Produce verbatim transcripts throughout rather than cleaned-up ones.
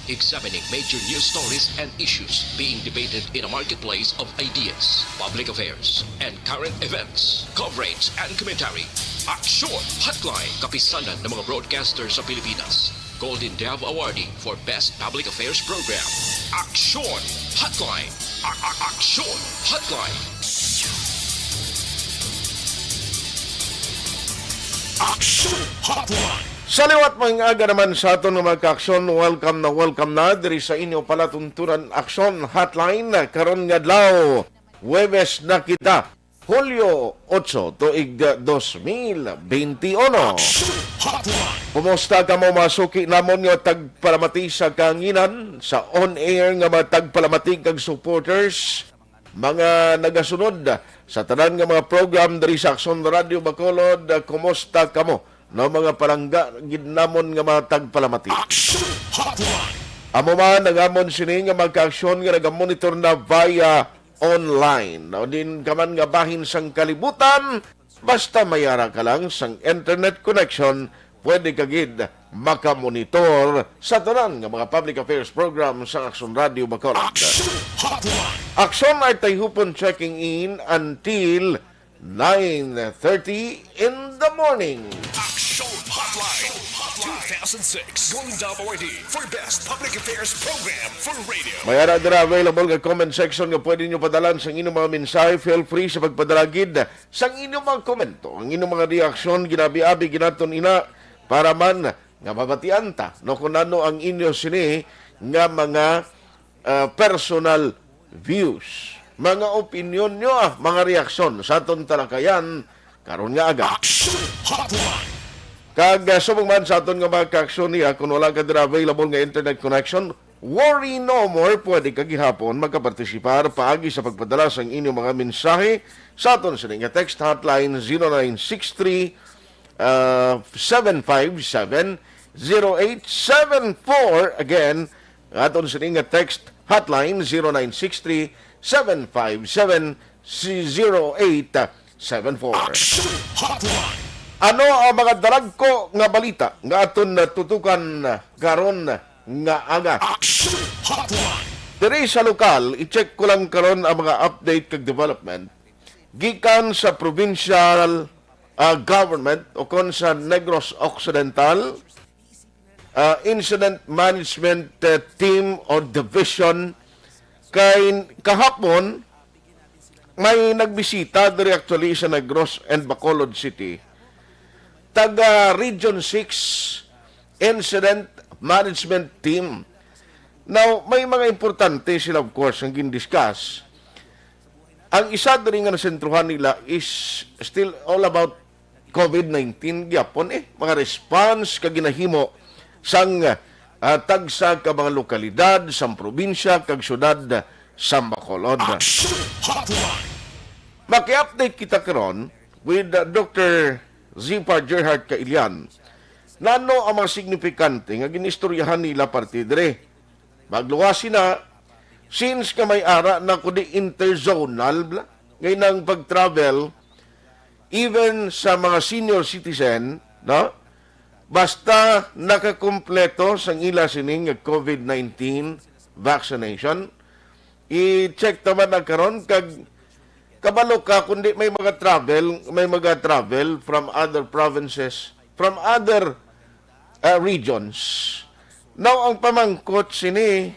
Examining major news stories and issues being debated in a marketplace of ideas, public affairs, and current events, coverage and commentary. Aksyon Hotline, kapisanan ng mga broadcaster sa Pilipinas. Golden Dove Awardee for Best Public Affairs Program. Aksyon Hotline. A- a- Aksyon Hotline. Aksyon Hotline. Sa liwat, mga aga naman sa aton nga mga kaaksyon, welcome na welcome na diri sa inyo palatuntunan Aksyon Hotline karon nga adlaw. Huwebes na kita, Hulyo otso, tuig, ah, dos mil benti uno. Aksyon Hotline. Kumusta kamo, mga suki namon nga tagpalamati sa kahanginan, sa on-air nga mga tagpalamati kag supporters, mga nagasunod sa tanan nga mga program diri sa Aksyon Radio Bacolod? Kumusta kamo, no, mga palangga gid namon nga mga tagpalamati? Aksyon Hotline. Amo man ang amon sini nga mga kaaksyon nga nagamonitor na via online, o din ka man nga bahin sang kalibutan, basta may ara ka lang sang internet connection, pwede ka gid makamonitor sa tanan nga mga public affairs program sa Aksyon Radio Bacolod. Aksyon Hotline. Aksyon Aytayhupon checking in until nine thirty in the morning. Aksyon Hotline two thousand six Golden Dove Awardee for Best Public Affairs Program for Radio. May ara dira available nga comment section nga pwede nyo padalan sa inyong mga mensahe. Feel free sa pagpadala gid sang inyong mga komento, ang inyong mga reaksyon, ginabi-abi ginaton ina para man nga mabatian ta, no, kung ano ang inyo sini nga mga, ah, personal views, mga opinyon nyo, ah, mga reaksyon sa aton talakayan karon nga aga. Aksyon Hotline. Kag, ah, subong man sa aton nga mga kaaksyon niya, kung wala ka dira available nga internet connection, worry no more, pwede ka gihapon makapartisipar paagi sa pagpadala sang inyong mga mensahe sa aton sini nga text hotline, zero nine six three, ah, seven five seven, zero eight seven four. Again, aton sini nga text hotline, zero nine six three, seven five seven, zero eight seven four. Aksyon Hotline. Ano ang mga dalagko nga balita nga aton natutukan karon nga aga? Aksyon Hotline. Diri sa lokal, i-check ko lang karon ang mga update kag development gikan sa provincial, ah, government o kon sa Negros Occidental, ah, Incident Management, ah, Team o Division. Kay kahapon, may nagbisita diri actually sa Negros and Bacolod City, taga Region six Incident Management Team. Now, may mga importante sila, of course, ang gindiscuss. Ang isa diri nga nasentruhan nila is still all about COVID nineteen gyapon, eh, mga response ka ginahimo sang, ah, tagsa ka mga lokalidad sang probinsya kag syudad sa Bacolod. Aksyon Hotline. Maki-update kita karon with, uh, Doctor Zipar Gerhard Kailian. Nano ang mga signifikante nga ginistoryahan nila parte diri? Magluwas sina, since nga may ara na kundi interzonal bla, ngay nang pag-travel, even sa mga senior citizen, no? Basta nakakumpleto sang ila sining COVID nineteen vaccination, i-check naman na karon kag kabalo ka kundi may mga travel, may mga travel from other provinces, from other, uh, regions. Now, ang pamangkot sini,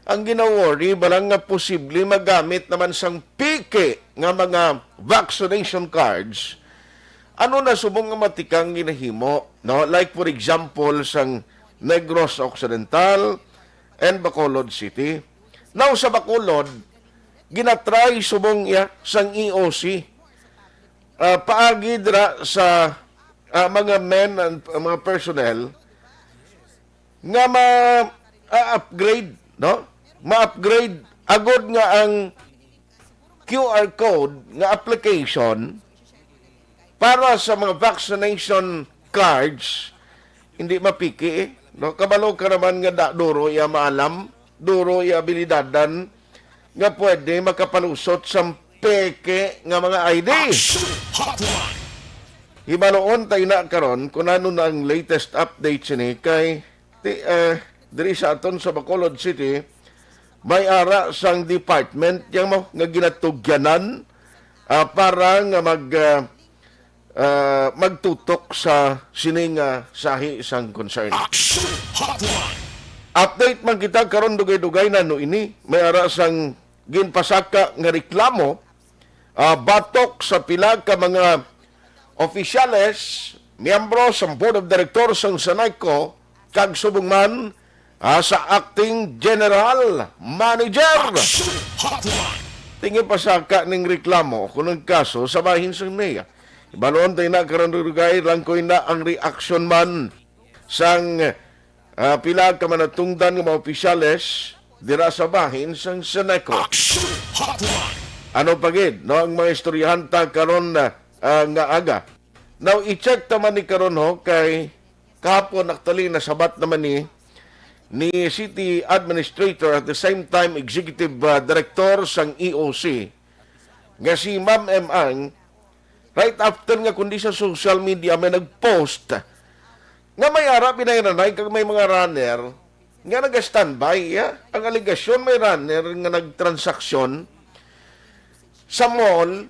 ang gina-worry ba lang nga posible magamit naman sang peke nga mga vaccination cards? Ano na subong nga matikang ginahimo, no? Like, for example, sang Negros Occidental and Bacolod City. Now, sa Bacolod, ginatry subong iya sang E O C, ah, paagi dira sa, ah, mga men and, ah, mga personnel nga ma-upgrade, no? Ma-upgrade agud nga ang Q R code nga application para sa mga vaccination cards hindi mapiki, eh, no? Kabalo ka naman nga da, duro iya maalam, duro iya abilidadan nga pwede makapalusot sa peke nga mga I D. Action Hotline. Hibaloon tayo na karon kung ano na ang latest update sini kay ti, eh, diri sa aton sa Bacolod City, may ara sang department yang mo nga ginatugyanan, ah, para nga mag, ah, ah, magtutok sa sining, ah, sahi sang concern. Action Hotline. Update man kita karon, dugay-dugay na no ini. May ara sang ginpasaka nga reklamo, ah, batok sa pila ka mga opisyales, miyembro sang Board of Directors sang Saneco, kag subong man, ah, sa acting general manager. Action Hotline. Tingin pasaka ning reklamo kung ang kaso sa bahin sang meya. Ibalon tayo na karandugay lang ko na ang reaksyon man sang, ah, pila ka manatungdan nga mga opisyales dira sa bahin sang Saneco. Action Hotline. Ano pa gid, no, ang mga istoryahan ta karon na, ah, nga aga? Now, i-check ta man ni karon, ho, kay kahapon, actually, nasabat naman ni, ni City Administrator, at the same time Executive, ah, Director sang E O C, nga si Ma'am M Ang, right after nga kundi sa social media may nag-post nga may ara pinainanay kag may mga runner nga naga-standby, ya. Ang alegasyon, may runner nga nagtransaksyon sa mall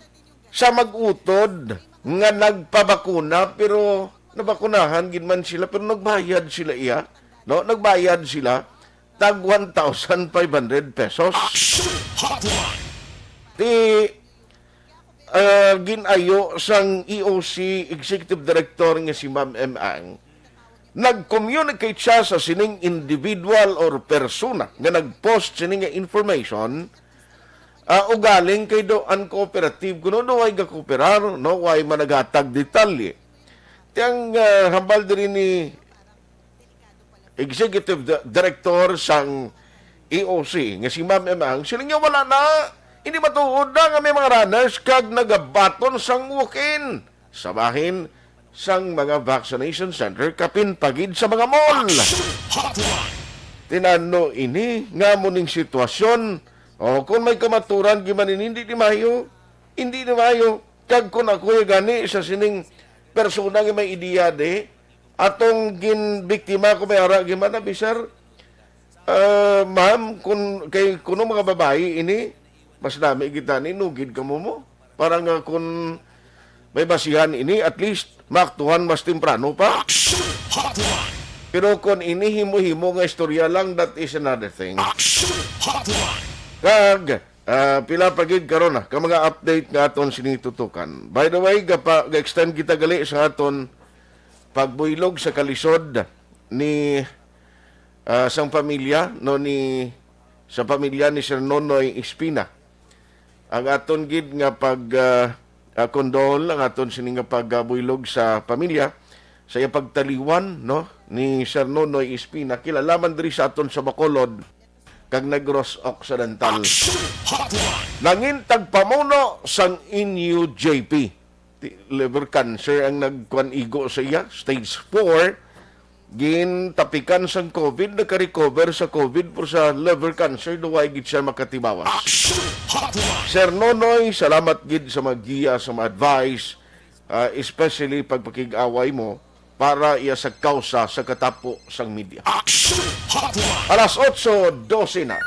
sa mag-utod nga nagpabakuna, pero nabakunahan gid man sila, pero nagbayad sila, iya, no? Nagbayad sila tag one thousand five hundred pesos. Action Hotline. Ti, ah, ginayo sang E O C Executive Director nga si Ma'am M Ang, nag-communicate siya sa sining individual or persona nga nag-post sini nga information, ah, ugaling kay do uncooperative kuno do way gakooperar, no, way man naghatag detalye. Ti ang, ah, hambal diri ni Executive Di-, Director sang E O C nga si Ma'am M Ang, siling niya wala na, hindi matuod na nga may mga runners kag nagabaton sang walk-in sa bahin sang mga vaccination center, kapin pa gid sa mga mall. Action Hotline. Tinano ini nga mo ning sitwasyon, o kung may kamaturan giman ini, hindi ni mayo, hindi ni mayo. Kag kung ako ya gani sa sining persona nga may ideya di, atong ginbiktima ko may ara giman, abi, sir, ah, ma'am, kung kay kuno mga babayi ini, mas nami kita ni nugid kamo mo. Para nga kung may basihan ini, at least maaktuhan mas temprano pa. Action Hotline. Pero kung ini himo-himo nga istorya lang, that is another thing. Action Hotline. Kag, ah, pila pa gid karon na ka mga update nga aton sini tutukan. By the way, gapa, ga-extend kita gali sa aton pagbuylog sa kalisod ni, ah, sang pamilya, no, ni, sa pamilya ni Sir Nonoy Espina. Ang aton gid nga pag, ah, ah, condole, ang aton sini nga pagbuylog sa pamilya sa iya pagtaliwan, no, ni Sir Nonoy Espina, kilala man diri sa aton sa Bacolod kag Negros Occidental. Action Hotline. Nangin tagpamuno sang N U J P. Ti-, liver cancer ang nagkuan igo sa iya, stage four. Gintapikan sang COVID, nakarecover sa COVID, pero sa liver cancer, duway gid siya makatibawas. Action Hotline. Sir Nonoy, salamat gid sa mga giya, sa mga advice, ah, especially pagpakig-away mo para iya sa kausa sa katapo sang media. Action Hotline. Alas otso dose na.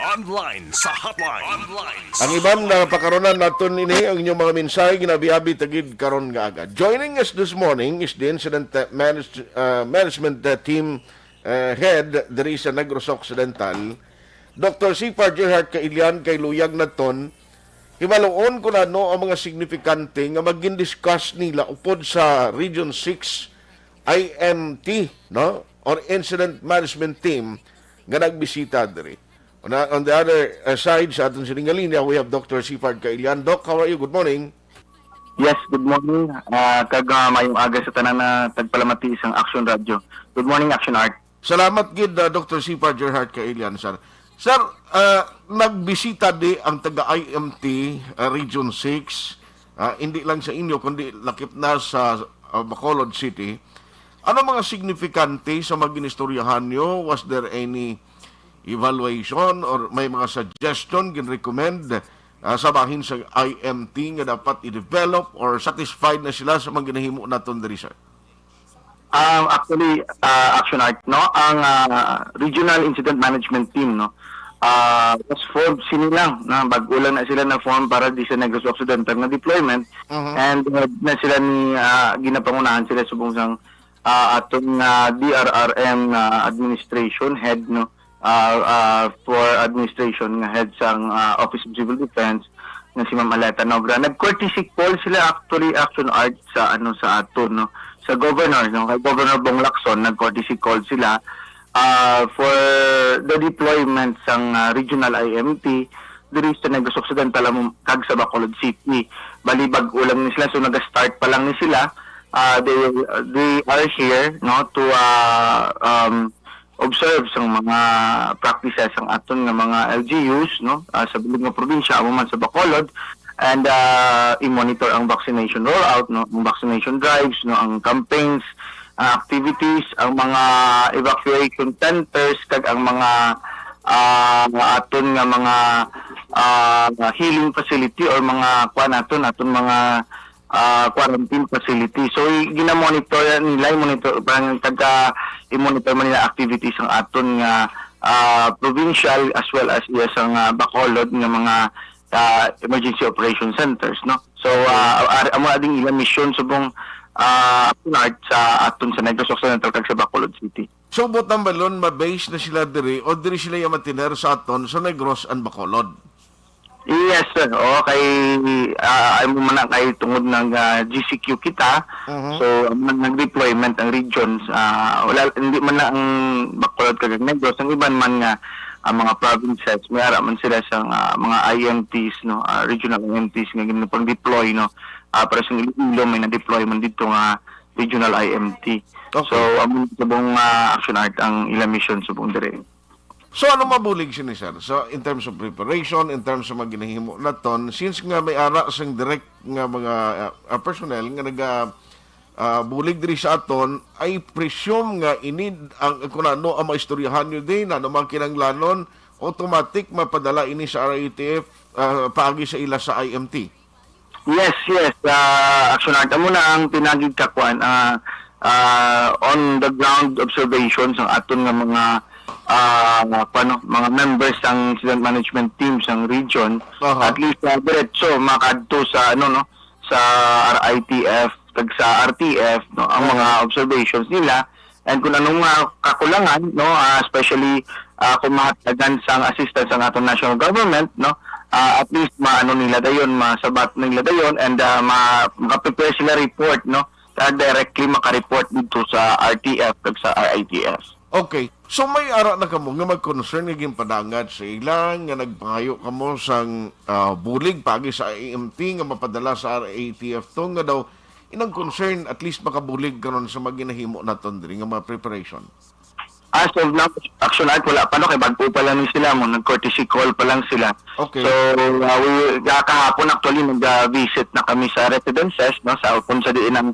Online sa hotline. Online sa Ang iban na pakaronan naton ini ang inyong mga mensahe ginabi-abi tagid karon nga aga. Joining us this morning is the incident, uh, manage-, uh, management, uh, team, uh, head diri sa Negros Occidental, Doctor Sifar Gerhart Kailian kay Luyag Naton. Himaluon kun ano ang mga signifikante nga magin-discuss nila upod sa Region six I M T, no? Or Incident Management Team nga nagbisita diri. On, on the other, uh, side, sa aton sining nga linya, we have Doctor Sifard Kailian. Doc, how are you? Good morning. Yes, good morning. Ah, kag, ah, mayong aga sa tanan na tagpalamati sang Action Radio. Good morning, Action Art. Salamat gid, ah, Doctor Sifard Gerhart Kailian, sir. Sir, ah, nagbisita di ang taga I M T, ah, Region six, ah, hindi lang sa inyo, kundi lakip na sa, ah, Bacolod City. Ano mga signifikante sa mga ginistoryahan nyo? Was there any evaluation or may mga suggestion gin-recommend, ah, sa bahin sa I M T nga dapat i-develop, or satisfied na sila sa mga ginahimo naton diri, sir? Um, actually, ah, Action Art, no, ang, ah, Regional Incident Management Team, no, ah, was formed sini lang, na bago lang na sila na-form para di sa Negros Occidental nga deployment. Mhm. And, uh, na sila ni, ah, ginapangunahan sila subong sang, ah, aton nga D R R M nga administration head, no, ah, ah, for administration nga head sang, ah, Office of Civil Defense nga si Ma'am Aleta Nobra. Nag-courtesy call sila actually, Action Art, sa, ano, sa aton, no, sa governor, no, kay Governor Bong Lacson, nag-courtesy call sila, ah, for the deployment sang, ah, regional I M T diri sa Negros Occidental, amo, kag sa Bacolod City. Bali, bag-o lang ni sila, so naga-start pa lang ni sila. Ah, they, they are here, no, to, ah, um, observe sang mga practices sang aton nga mga L G Us, no, ah, sa bilog nga probinsya, amo man sa Bacolod, and, ah, i-monitor ang vaccination rollout, no, ang vaccination drives, no, ang campaigns, ang activities, ang mga evacuation centers, kag ang mga, ah, aton nga mga, ah, healing facility or mga kuan naton, aton mga ah, quarantine facility. So, i-, gina-monitor nila, i-monitor, parang taga, i-monitor man nila activities ang aton nga, ah, provincial as well as iya sa nga Bacolod nga mga, ah, emergency operation centers, no? So, ah, ar-, amo na ding ilang misyon subong, ah, Action Art sa aton sa Negros Occidental kag sa Bacolod City. So, buot hambalon, ma-base na sila diri o diri sila iya matiner sa aton sa Negros and Bacolod? Yes, sir. Oo, kay, ah, ay mo man na kay tungod nag, ah, G C Q kita. Mhm. So, ang mga nag-deployment ang regions, ah, wala, hindi man na ang Bacolod kag Negros, ang iban man nga, ang mga provinces, may ara man sila sa, ah, mga I M Ts, no, ah, regional I M Ts nga ginapang-deploy, no. Ah, para sa Iloilo, may na-deploy man dito nga regional I M T. Okay. So, amo subong, ah, Action Art ang ilang mission subong dire. So, ano mabulig sini, sir? So, in terms of preparation, in terms of mga ginahimo naton, since nga may ara sang direct nga mga, ah, ah, personnel nga naga, ah, bulig diri sa aton, I presume nga ini ang, kung ano ang maistoryahan nyo din, ano mga kinahanglanon, automatic mapadala ini sa R A T F, ah, paagi sa ila sa I M T. Yes, yes, ah, Action Art. Amo na ang pinagid ka kwan, ah, ah, on the ground observation sang aton nga mga, ah, kwan, no, mga members sang incident management team sang region. Aha. At least, ah, diretso makadto sa, ano, no, sa R I T F kag sa R T F, no, ang Aha. mga observations nila. And kung anong, ah, kakulangan, no, ah, especially, ah, kung mahatagan sang assistance ang aton national government, no, ah, at least maano nila dayon, masabat nila dayon, and, ah, ma-, maka-prepare sila report, no, ah, directly maka-report dito sa R T F kag sa R I T F. Okay. So, may ara na kamo nga mag-concern nga ginpadangad sa ila nga nagpangayo kamo sang, ah, bulig paagi sa I M T nga mapadala sa R A T F to nga daw inang concern, at least makabulig karon sa mga ginahimo naton diri nga mga preparation? As of now, Action Art, wala pa, no, kay bag-o pa lang ni sila, mo nag-courtesy call pa lang sila. Okay. So, uh, we, ah, kahapon actually nag-visit na kami sa residences, no, sa kung sa diin ang,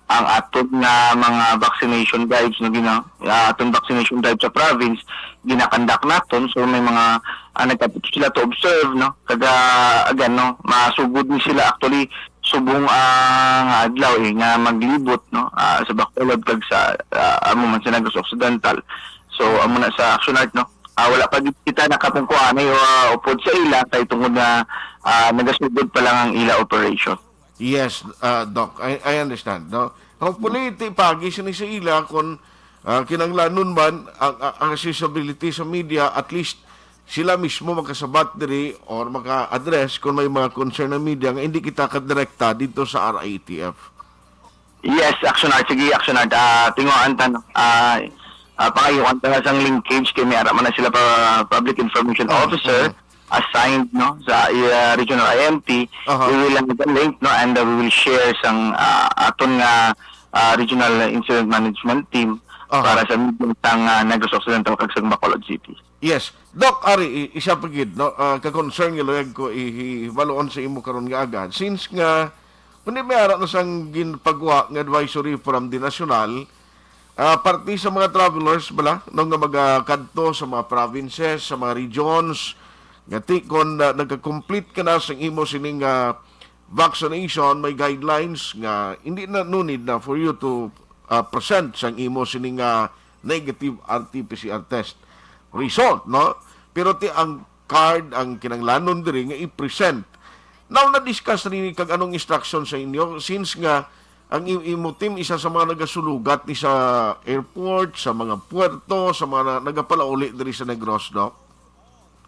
ang aton nga mga vaccination drives, no, gina-, ah, aton vaccination drive sa province, ginakandak naton. So, may mga, ah, nagkadto sila to observe, no, kaga, again, no, masugod ni sila actually subong ang adlaw, eh, nga maglibot, no, ah, sa Bacolod kag sa, ah, amo man sa Negros Occidental. So, amo na sa Action Art, no? Ah, wala pa gid kita nakapungkuanay o, ah, upod sa ila kay tungod nga, ah, nagasugod pa lang ang ila operation. Yes, ah, Doc, I, I understand, no? Hopefully, ti pagi sini sa ila kung, ah, kinahanglanon man ang, ang accessibility sa media, at least sila mismo makasabat diri or maka-address kung may mga concern ang media nga hindi kita kadirekta dito sa R I T F. Yes, Action Art. Sige, Action Art. Ah, tinguhaan ta, no? Ah, ah, pangayuan ta na sang linkage kay may ara man na sila pa public information Aha, officer aha. assigned, no, sa, ah, regional I M T. Aha. We will have a link, no, and, uh, we will share sang, ah, aton nga, ah, regional incident management team Aha. para sa media sang, ah, Negros Occidental kag sa Bacolod City. Yes. Doc, ari, i-, isa pa gid, no, ah, ka-concern nga luyag ko i-, i-, hibaluon sa imo karon nga aga. Since nga, kundi may ara na sang ginpagwa nga advisory from the national, ah, parte sa mga travelers bala, no, nga magakadto sa mga provinces, sa mga regions, nga ti-, kon, ah, nagka-complete ka na sa imo sining, ah, vaccination, may guidelines nga hindi na, no need na for you to ah, percent sang imo sini nga negative R T P C R test result, no? Pero ti ang card ang kinahanglanon diri nga i-present. Now, na-discuss na ni kag anong instruction sa inyo since nga ang i- imo team isa sa mga nagasulugat ni sa airport, sa mga puerto, sa mga na- nagapalauli diri sa Negros, Doc?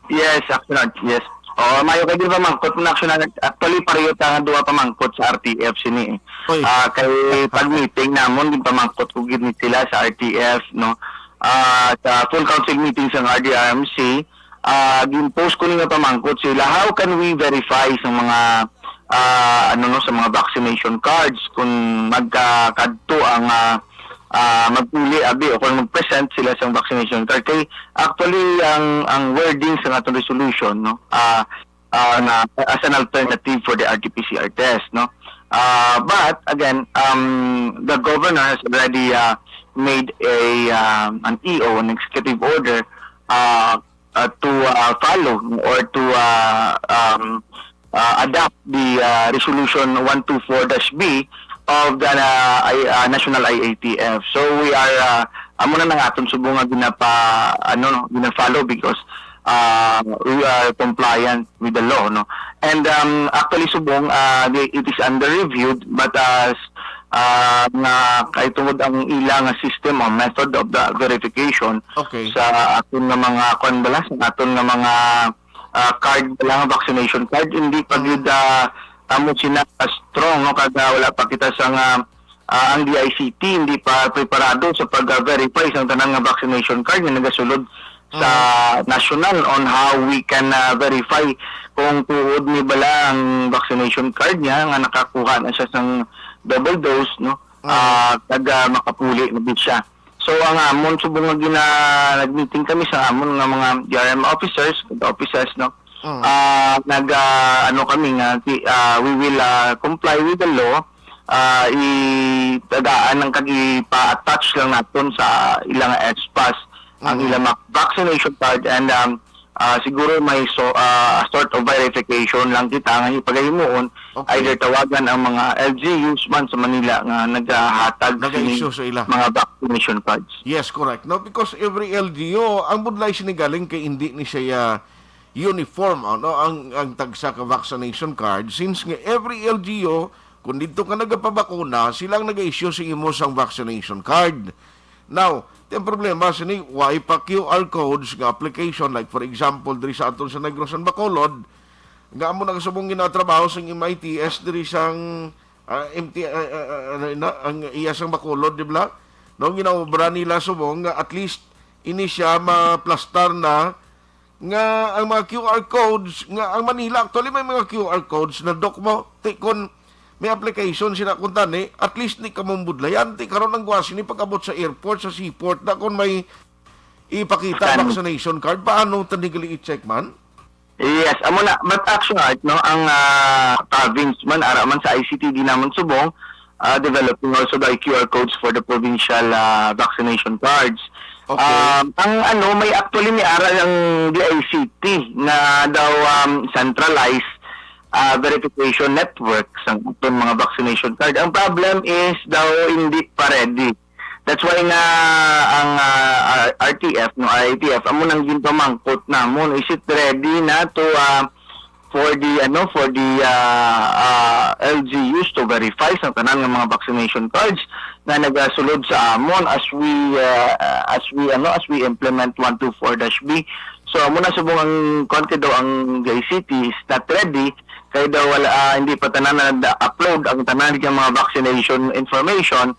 Yes, Action Art, yes. Oh, mayo kay ginpamangkot mo na, Action Art. Actually, pareho ta nga duha pamangkot sa R T F sini, eh. Oy. Ah, kay pag-meeting namon, ginpamangkot ko gid ni sila sa R T F, no. Ah, sa full council meeting sa R D R M C, ah, gin-post ko ni nga pamangkot sila, how can we verify sa mga, ah, ano, no, sa mga vaccination cards kung magkakadto ang, ah, ah, magpili abi o kung mag-present sila sa vaccination card? Kay actually ang ang wording sa atong resolution, no, ah, ah, na as an alternative for the R T P C R test, no. Ah, but again, um, the governor has already, uh, made a, um, an E O, an executive order, uh, uh, to, uh, follow or to, uh, um, uh, adopt the, uh, resolution one two four dash B of the, uh, I- uh, National I A T F. So we are, uh, amo na nang aton subong nga ginapa ano, no, gina-follow because, uh, we are compliant with the law, no. And, um, actually, subong, uh, the- it is under reviewed, but as, uh, nga kay tungod ang ila nga system o method of the verification Okay. sa aton nga mga, kwan bala, sa aton nga mga, uh, card bala, nga vaccination card, hindi pa Mm. gyud, uh, amo sina strong, no, kag, uh, wala pa kita sa nga, uh, ang D I C T hindi pa preparado sa pag-verify sa tanan nga vaccination card nga nagasulod sa national on how we can, uh, verify kung tuod ni bala ang vaccination card niya nga nakakuha na siya sang double dose, no. Mm. Ah, kag, ah, makapuli na gid siya. So ang amon subong nga gina nag-meeting kami sa amon nga mga D R M officers, officers, no. Mm. Ah, nag, ah, ano kami nga ti- ah, we will, ah, comply with the law. Ah, i tagaan ang kag ipa-attach lang naton sa ilang S pass ang Mhm. ilang mga vaccination card and, um, ah, siguro may so, ah, sort of verification lang kita nga ipagahimuon, Okay. Either tawagan ang mga L G Us man sa Manila nga nagahatag sini Naga-issue sa ila. Mga vaccination cards. Yes, correct. No, because every L G U, ang budlay sini galing kay hindi ni siya uniform, ano, ang ang tagsa ka vaccination card, since nga every L G U, kung dito ka nagapabakuna, sila ang nag-issue sa imo sang vaccination card. Now, ti ang problema sini, why pa Q R codes nga application, like for example diri sa aton sa Negros and Bacolod, nga amo nakasubong ginatrabaho sang M I T S diri sang, ah, M T, ah, ah, ah, ano na, ang iya sang Bacolod, di ba? No, ginaobra nila subong nga at least ini siya maplastar na nga ang mga Q R codes, nga ang Manila actually may mga Q R codes na, Doc, mo. Ti kon may application sila kung tani, at least ni kamong budlayan. Ti karon ang gwasi ni pag-abot sa airport, sa seaport na kung may ipakita Kan- vaccination card, paano tani gali i-check man? Yes, amo na. But actually, right, no, ang, ah, province man, ara man sa I C T D namon subong, ah, developing also the Q R codes for the provincial, ah, vaccination cards. Okay. Um, ang ano, may actually may ara ang D I C T na daw, um, centralized, ah, verification network sa aton mga vaccination card. Ang problem is daw hindi pa ready. That's why nga ang, ah, R T F, no, I A T F, amo nang ginpamangkot namon, is it ready na to, ah, for the, ano, for the, ah, ah, L G Us to verify sa tanan nga mga vaccination cards na nagasulod sa amon as we, ah, as we, ano, as we implement one two four dash B. So amo na subong ang, kuwan kay daw ang D I C T is not ready kay daw wala, ah, hindi pa tanan na upload ang tanan nga mga vaccination information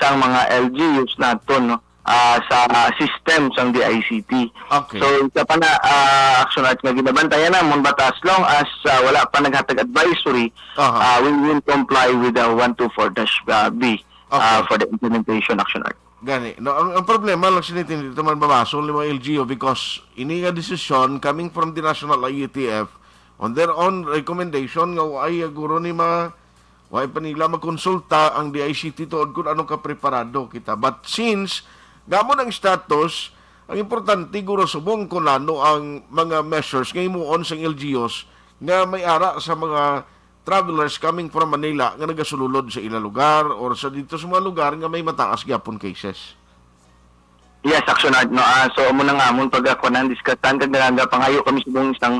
sang mga L G Us naton, no, ah, sa system sang D I C T. Okay. So isa pa na, ah, action art nga ginabantayan namon, but as long as, ah, wala pa naghatag advisory, Aha. ah, we will comply with the one two four dash B, ah, Okay. for the implementation action art. Gani, no, ang, ang problema lang sini, hindi man mabasol ni mga L G U because ini nga desisyon coming from the National I A T F on their own recommendation nga wala guro ni mga, wala pa nila makonsulta ang D I C T tuod kung ano ka preparado kita. But since gamo ang status, ang importante guro subong kung ano ang mga measures nga himuon sang L G Us nga may ara sa mga travelers coming from Manila nga nagasululod sa ila lugar or sa dito sa mga lugar nga may mataas gyapon cases? Yes, Action Art, no? Ah, so, amo na nga amon pagkakuan ang discuss-an kag nagapangayo kami subong isang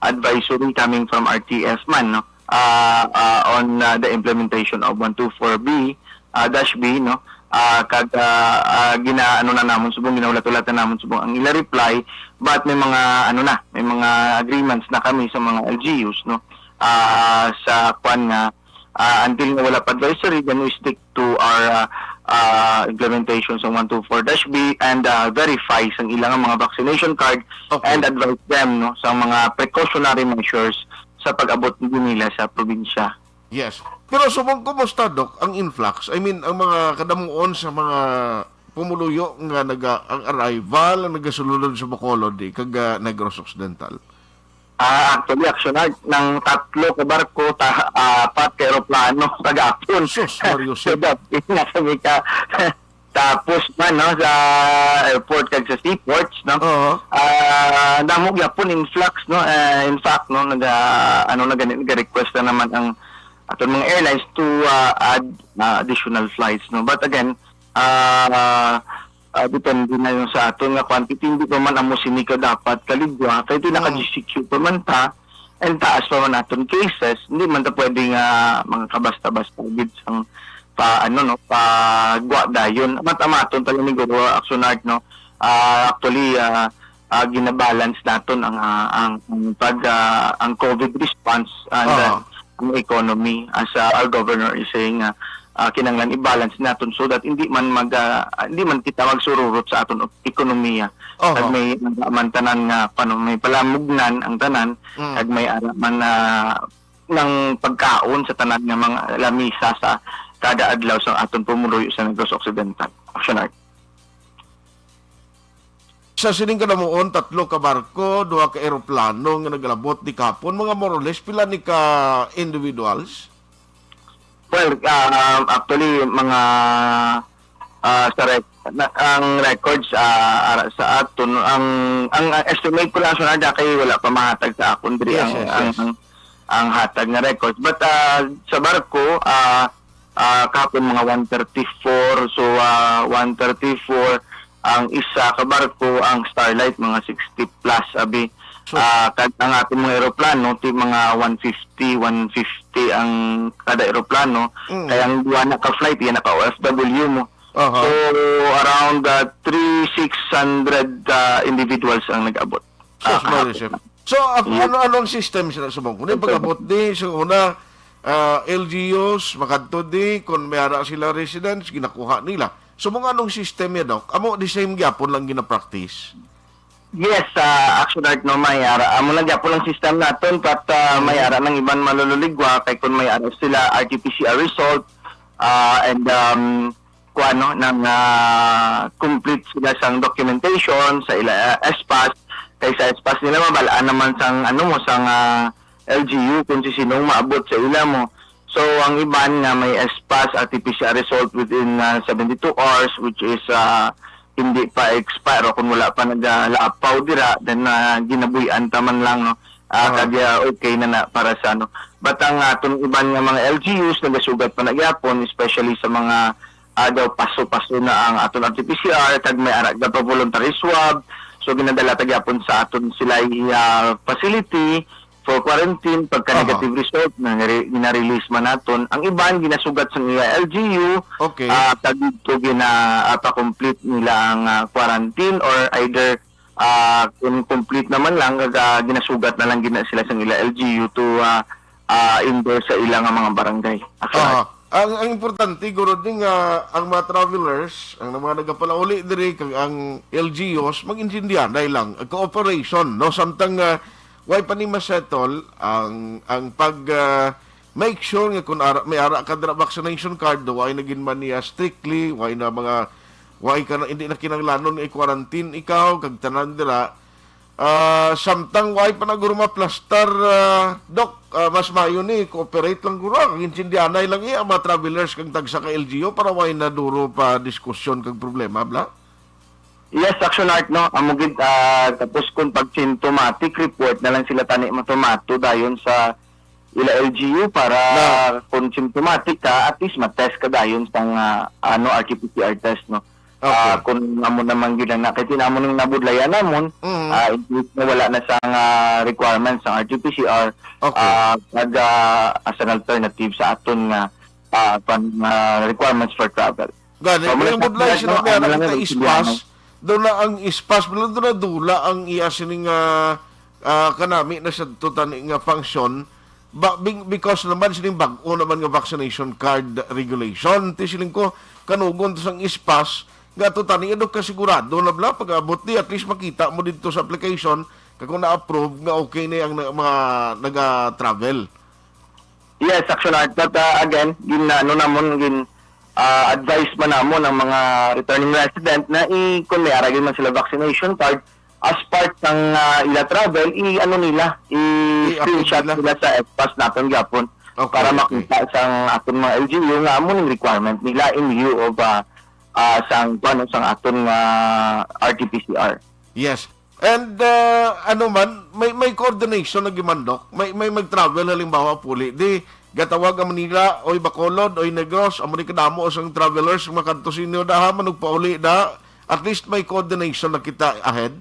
advisory coming from R T F man, no? Ah, ah, on, ah, the implementation of one two four B, ah, dash B, no? Ah, kag, ah, ah, gina-, ano na namon subong, ginahulat-hulat na namon subong ang ila reply, but may mga, ano na, may mga agreements na kami sa mga L G Us, no? Ah, sa kwan nga, ah, until nga wala pa advisory, then we stick to our, ah, ah, implementation sa one two four dash B and, ah, verify sang ilang mga vaccination card Okay. and advise them, no, sa mga precautionary measures sa pag-abot nila sa probinsya. Yes. Pero subong, kumusta, Doc, ang influx? I mean, ang mga kadamuon sa mga pumuluyo nga naga-, ang arrival, ang nagasulod sa Bacolod, eh, kag, ah, Negros Occidental? Ah, actually, Action Art, nang tatlo ka barko, ta-, apat ka eroplano kagapon. Sus, Mario, So, sir. dapat na kami ka tapos man, no, sa airport kag sa seaports, no? Oo. Ah, damo gyapon influx, no? Ah, in fact, no, naga, ano, naga, naga-request na naman ang aton mga airlines to, ah, add, ah, additional flights, no? But again, ah, ah, depende na yun sa aton nga quantity. Hindi pa man amo sini ka dapat kaligwa. Kay Mm. pinaka-G C Q pa man ta, and taas pa man aton cases, hindi man ta pwede nga mga kabasta-basta gid sang pa, ano, no, pagwa dayon. Amat-amaton talaga ni Guro Action Art, no? Ah, actually, ah, ah, ginabalance naton ang, ah, ang, ang pag, ah, ang COVID response and, Oo. ah, ang economy, as, ah, our governor is saying, ah, ah, kinahanglan i-balance naton so that hindi man mag, ah, hindi man kita magsururot sa aton ekonomiya. Oho. Kag may ara man tanan nga, paano, may palamugnan ang tanan, Mm. kag may ara man na ng pagkaon sa tanan nga mga lamisa sa kada adlaw sa aton pumuluyo sa Negros Occidental. Action Art. Sa sining kadamuon, tatlo ka barko, duha ka eroplano nga nagalabot ni kahapon, mga more or less, pila ni ka individuals? Well, ah, actually, mga, ah, sa rec-, na, ang records, ah, ara sa aton, ang, ang, ang estimate ko lang, Action Art, kay wala pa mahatag sa akon diri Yes, ang, yes, ang, yes. ang, ang hatag nga records. But, ah, sa barko, ah, ah, kahapon mga one thirty-four. So, ah, one thirty-four ang isa ka barko, ang Starlight, mga sixty plus, abi. So Ah, kag ang ating mga eroplano, ti mga one fifty, one fifty ang kada eroplano. Mm. Kaya ang duha na ka flight, yan naka O F W mo. Aha. So, around, ah, three, six hundred, ah, individuals ang nag-abot. Sus, Ah, Mario, kahapon. Sir. So, ako, Yeah. ano, anong system sila sa Bangko? Yung pag-abot di, sa una, ah, L G Us, makadto di, kung may ara sila residents, ginakuha nila. So, mga anong system yan, Doc? Amo, the same gyapon lang ginapractice? Yes, ah, Action Art, no, may ara. Amo lang gyapon ang system naton, but, ah, may Mhm. ara ng iban malululigwa, kay kung may ara sila, R T P C R result, ah, and, um, kuan, no, nang, ah, complete sila sang documentation sa ila, ah, S pass, kay sa S pass nila, mabalaan naman sang, ano mo, sang, ah, L G U kung si sinong maabot sa ila mo. So, ang iban nga may S pass, R T P C R result within, ah, seventy-two hours, which is, ah, hindi pa expire o kung wala pa nagalapaw dira, then, ah, ginabuy-an ta man lang, no? Ah, Aha. kag, ah, okay na na para sa, ano. But ang aton iban nga mga L G Us nagasugat pa na gyapon, especially sa mga, ah, daw paso-paso na ang aton R T P C R, kag may ara pa voluntary swab. So, ginadala ta gyapon sa aton sila, ah, facility for quarantine. Pagka Aha. negative result, na nare-, gina-release man naton. Ang iban, ginasugat sa iya L G U, Okay. ah, kag dito gina-, ah, pa-complete nila ang, ah, quarantine, or either, ah, kung complete naman lang, kag, ah, ginasugat na lang gina sila sa ila L G U to, ah, ah, endorse sa ila nga mga barangay. Action Aha. Art. Ang, ang importante, guro, din nga ang mga travelers, ang mga nagapalauli diri, kag ang L G Us, mag-intindihan, dahil lang, ang cooperation, no? Samtang, ah, way pa ni masettle, ang, ang pag, ah, make sure nga kung ara, may ara ka dira vaccination card, way na gid man niya strictly, way na mga, way ka na, hindi na kinahanglanon nga i-quarantine ikaw, kag tanan dira, Ah, samtang way pa na guro maplastar, ah, Doc, ah, mas maayo ni cooperate lang guro, ang intindihanay lang iya ang mga travelers kang tagsa ka L G U para way na duro pa diskusyon kag problema, bla? Yes, Action Art, no? Amo gid, ah, tapos kung pag symptomatic report na lang sila tani matumato dayon sa ila L G U para Na. kung symptomatic ka, at least ma-test ka dayon sang, ah, ano, R T P C R test, no? Okay. Ah, kung amo naman gyud na, kay tinamo nang nabudlayan namon, Mm. ah, in case na wala na sang, ah, requirements sang R T P C R, Okay. ah, nag, ah, as an alternative sa aton nga, ah, kwan, nga requirements for travel. Gani, So, muna ang sa budlay, sila, ano, may ano alam lang kita ang ispas, Siciliano. Daw na ang ispas, daw na dula ang iya sining, ah, ah, kanami na siya to tani nga function. Ba, bing-, because naman sining bag-o naman nga vaccination card regulation, ti siling ko, kanugon to sang ispas, nga to tani, ano, kasigurado na bla, pag-abot di, at least makita mo dito sa application, kag kung na-approve, nga okay na ang na-, mga naga-travel. Yes, Action Art. But, uh, again, gin, ano namon, gin, uh, advice man namon ang mga returning resident na i-, kung may ara gyud man sila vaccination card, as part ng, uh, ila travel, i-, ano nila, I-approve i-screenshot nila. nila sa S-Pass naton gyapon Okay, para okay. makita sang aton mga L G U nga amo ning requirement nila in lieu of, uh, uh, sang, ano, sang aton nga R T P C R. Yes. And, uh, ano man, may, may coordination na gimandok. May, may mag-travel, halimbawa, puli. Di, gatawag ang Manila, oy Bacolod, oy Negros, amo ni kadamo sang travelers, makadto sa inyo, daha, manugpauli, da. At least may coordination na kita ahead.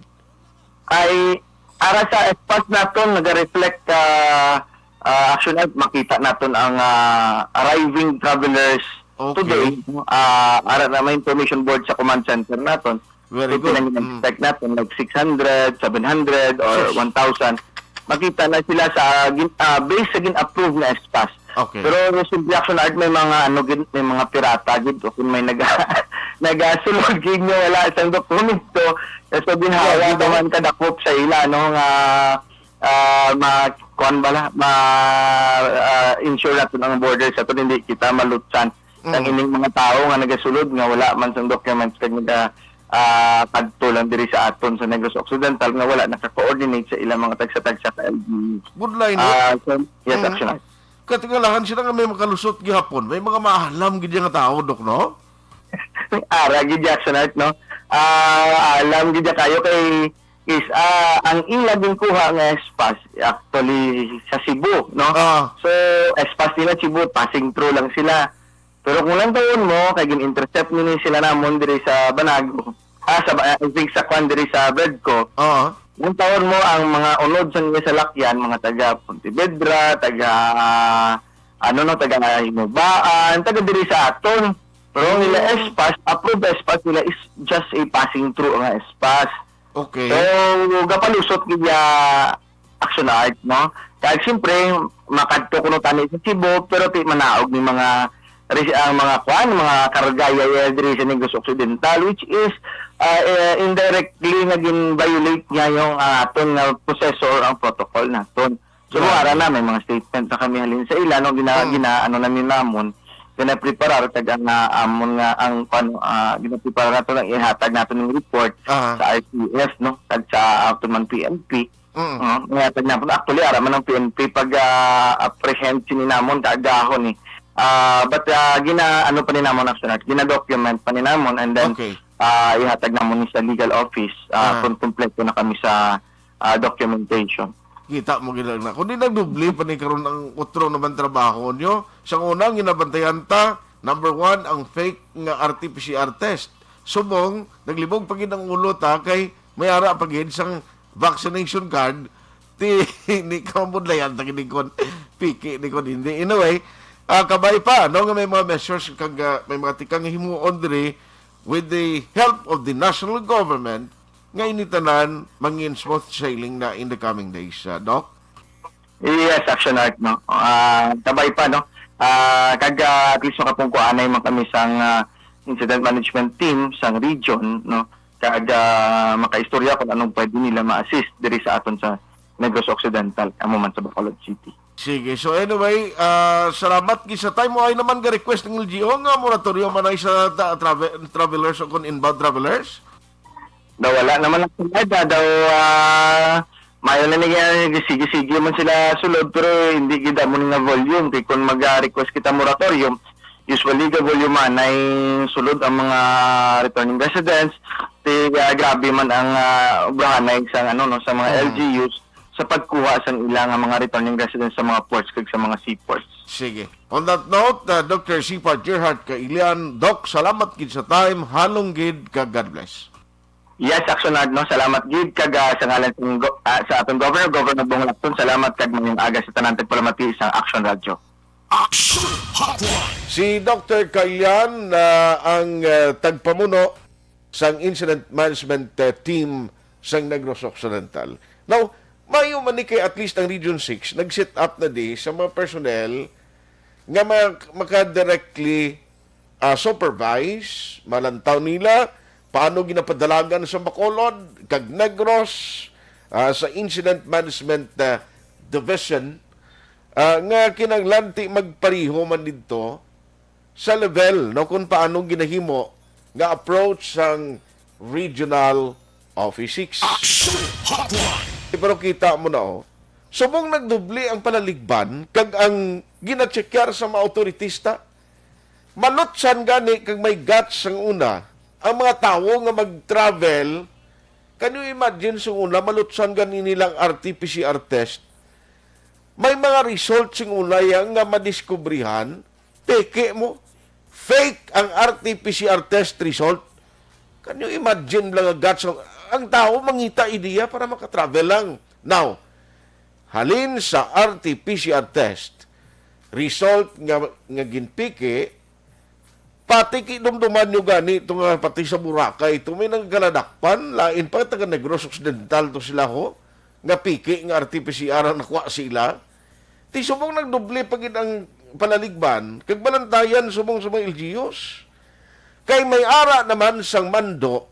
Ay, ara sa S-Pass naton, nag-reflect, ah, ah, Action Art, makita naton ang, ah, arriving travelers Okay. today. Ah, ara na may information board sa command center naton. Very So, good. pinag-expect Mm. natin, like, six hundred, seven hundred, or Sus. one thousand. Makita na sila sa gin-, ah, base sa gin-approve na S-Pass. Okay. Pero yung simple Action Art, may mga, ano, gid, may mga pirata gid, o kung may naga-, nagasulod gid nga wala sang dokumento, so, ginhawa Yeah, gid, naman kadakop sa ila, no, nga, ah, ma-, kuwan bala, ma-, ah, ensure natin ang border sa aton, hindi kita malutsan. Ang Mm. ining mga tawo nga nagasulod nga wala man sang documents kag naga, ah, kadto lang diri sa aton sa Negros Occidental nga wala naka-coordinate sa ilang mga tagsa-tagsa ka L G U. Budlay, no? Ah, so, yes, Mm. Action Art. Katingalahan sila nga may makalusot gihapon. May mga maalam gid nga tawo, Dok, no? Ara gid, Action Art, no? Ah, alam gid kayo kay is, ah, ang ila ginkuha nga S-Pass, actually, sa Cebu, no? Ah. So, S-Pass nila Cebu, passing through lang sila. Pero kung lantawon mo, kay gin-intercept ni sila namon diri sa Banago, ah, sa Ba-, I think sa kwan diri sa Bredco. Oo. Lantawon mo ang mga unod sa nila salakyan, mga taga Pontevedra, taga, ah, ano, no, taga Hinubaan, taga diri sa aton. Pero ang nila Mm. S-Pass, approved S-Pass nila is just a passing through nga S-Pass. Okay. So, gapalusot gid ya Action Art, no? Kag siyempre, makadto kuno tani sa Cebu, pero ti manaog ni mga res-, ang mga kwan, mga karga yaya diri sa Negros Occidental, which is, ah, eh, indirectly nga gin-violate niya yung, ah, aton nga proseso or ang protocol naton. So, Grabe. Ara na, may mga statement na kami halin sa ila, no? Gina-, Hmm. gina-, ano na ni namon, ginapreparar, kag ang, ah, amon nga, ang, kwan, ah, ginapreparar nato, ang ihatag nato ng report Aha. sa R T S, no? Kag sa aton man P N P. Mm. Ah, nga, tag-, actually, ara man ang P N P pag, ah, apprehend sini namon kaagahon, eh. Ah, but, ah, gina-, ano pa ni namon, Action Art, gina-document pa ni namon, and then, Okay. ah, ihatag namon ni sa legal office, ah, Ah. kung kumpleto na kami sa, ah, documentation. Kita mo gid na. Kundi nagdubli pa ni karon ang utro naman trabaho nyo. Sa una, ang ginabantayan ta, number one, ang fake nga R T P C R test. Subong, naglibog pa gid ang ulo ta kay may ara pa gid sang vaccination card, ti, ni ka mabudlayan ta gid kon piki ni kon hindi. Anyway, ah, kabay pa, no, nga may mga measures kag, ah, may mga tikang himuon diri with the help of the national government nga ini tanan mangin smooth sailing na in the coming days, ah, Doc? Yes, Action Art, no? Ah, kabay pa, no? Ah, kag, ah, at least makapungkuanay man kami sang, ah, incident management team sang region, no? Kag, ah, makaistorya kung anong pwede nila ma-assist diri sa aton sa Negros Occidental, amo man sa Bacolod City. Sige. So anyway, ah, salamat gid sa time. Ay naman ga-request ng L G U nga moratorium man ay sa ta-, travel-, travelers o kung inbound travelers? Daw wala naman ang sulod, ah, daw, ah, mayo na niya, sige-sige man sila sulod, pero hindi gid amo nga volume. Kay kung mag-request kita moratorium, usually ga volume anay sulod ang mga returning residents. Ti, ah, grabe man ang, ah, obrahanay sa, ano, no, sa mga Mhm. L G Us. sa pagkuha sang ila nga mga returning residents sa mga ports kag sa mga seaports. Sige. On that note, uh, Doctor Sipart Gerhard Kailian, Doc, salamat gid sa time, halong gid, kag God bless. Yes, Action Art, no? Salamat gid, kag, ah, sa ngalan sa, go- ah, sa atong Governor, Governor Bong Lacson, salamat kag mayong aga sa tanan tagpalamati sa Action Radio. Action Hotline. Si Doctor Kailian na ang, ah, tagpamuno sang Incident Management, ah, Team sang Negros Occidental. Now, mayo man ni kay at least ang Region six nag-set up na di sa mga personnel nga ma- maka-directly, ah, supervise, malantaw nila paano ginapadalagan sa Bacolod kag Negros, ah, sa Incident Management, ah, Division, ah, nga kinahanglan ti magpariho man didto sa level, no, kung paano ginahimo nga approach sang regional office six. Action Hotline. Pero kita mo na, oh, subong nagdubli ang palaligban kag ang ginachekyar sa mga awtoritista. Malutsan gani kag may guts ang una, ang mga tawo nga mag-travel. Can you imagine, sung una, malutsan gani nilang R T P C R test? May mga result sing una ya nga madiskubrihan, peke mo. Fake ang R T P C R test result. Can you imagine lang ang guts? Ang tao mangita ideya para makatravel lang. Now, halin sa R T P C R test result nga, nga ginpiki, pati kidumduman nyo gani ito nga pati sa Boracay, ito may nagkaladakpan, lain pa taga Negros Occidental to sila ho, nga piki nga R T P C R ang nakuha sila. Ti subong nagdoble pa gid ang palaligban, kag balantayan subong sa mga L G Us. Kay may ara naman sang mando,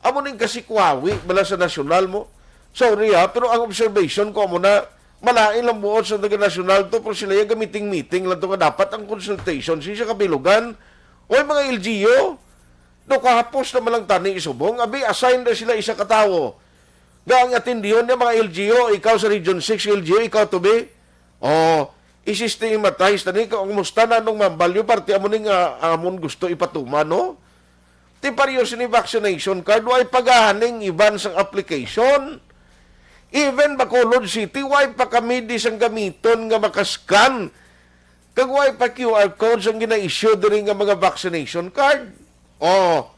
amo ning kasikwawi bala sa nasyonal mo. Sorry ha, pero ang observation ko amo na, malain lang buot sa taga nasyonal to, pero sila yung gamiting-miting lang to nga dapat ang consultation sa isa kabilugan. Oy, mga L G U, no, kahapos naman lang tani isubong, abi, assign na sila isa ka tawo. Nga ang atindihon niya, mga L G U, ikaw sa Region six, L G U, ikaw to be. Oh, i-systematize tani, kumusta na nung mambalyo, parte amo ning, ah, amon gusto ipatuman, no? Ti pareho sini vaccination card, way pagahaning iban sang application. Even Bacolod City, way pa kami di sang gamiton nga makascan. Kag way pa Q R code sang gina-issue diri nga mga vaccination card. Oh.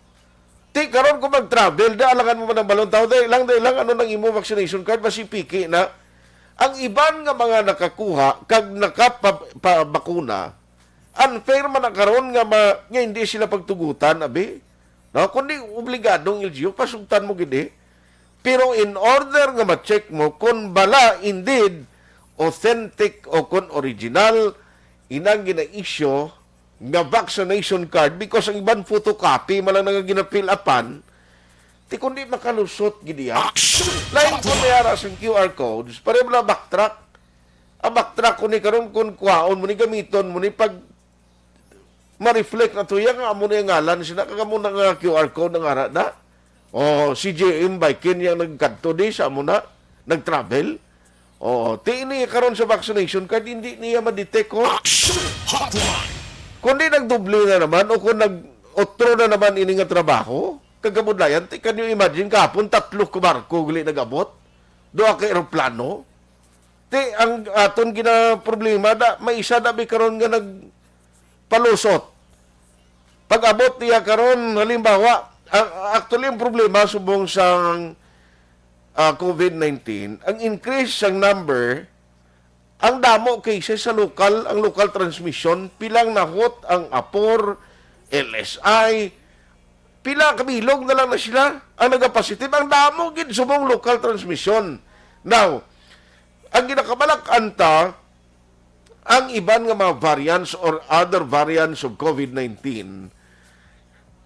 Ti karon kung mag-travel, da alangan mo man ang balon tao, dali lang, dali lang, ano nang imo vaccination card, basi piki na. Ang iban nga mga nakakuha kag nakapabakuna, unfair man na karon nga ma-, nga hindi sila pagtugutan, abi. No, kundi obligadong L G U, pasugtan mo gid eh. Pero in order nga ma-check mo kung bala indeed authentic o kung original inang gina-issue nga vaccination card, because ang iban photocopy man lang nga gina-fill upan, ti kundi makalusot gid iya. Action! Lain ko may ara sang Q R codes, pareho na backtrack. Ang backtrack ko ni karon kung kuhaon mo ni, gamiton mo ni pag ma-reflect na to iya nga amo na yung ngalan sina, kag amo na nga Q R code ang ara na. O, si J M Baikin yang nagkadto di sa amo na, nag-travel. O, ti ini karon sa vaccination card, hindi niya ma-detect, oh. Action Hotline. Kundi nagdoble na naman o kung nag-otro na naman ini nga trabaho, kagabudlayan, ti, can you imagine, kahapon tatlo ka barko gali nag-abot? Duha ka eroplano? Ti, ang aton ginaproblema, da, may isa dabi karon nga nagpalusot. Pag-abot niya karon, halimbawa, ang, actually, ang problema subong sang, ah, COVID nineteen, ang increase sang number, ang damo cases sa lokal, ang local transmission, pilang nahot ang Apor, L S I, pila ka bilog na lang na sila ang nagapositive. Ang damo gid subong local transmission. Now, ang ginakabalak-an ta, ang iban nga mga variants or other variants of COVID nineteen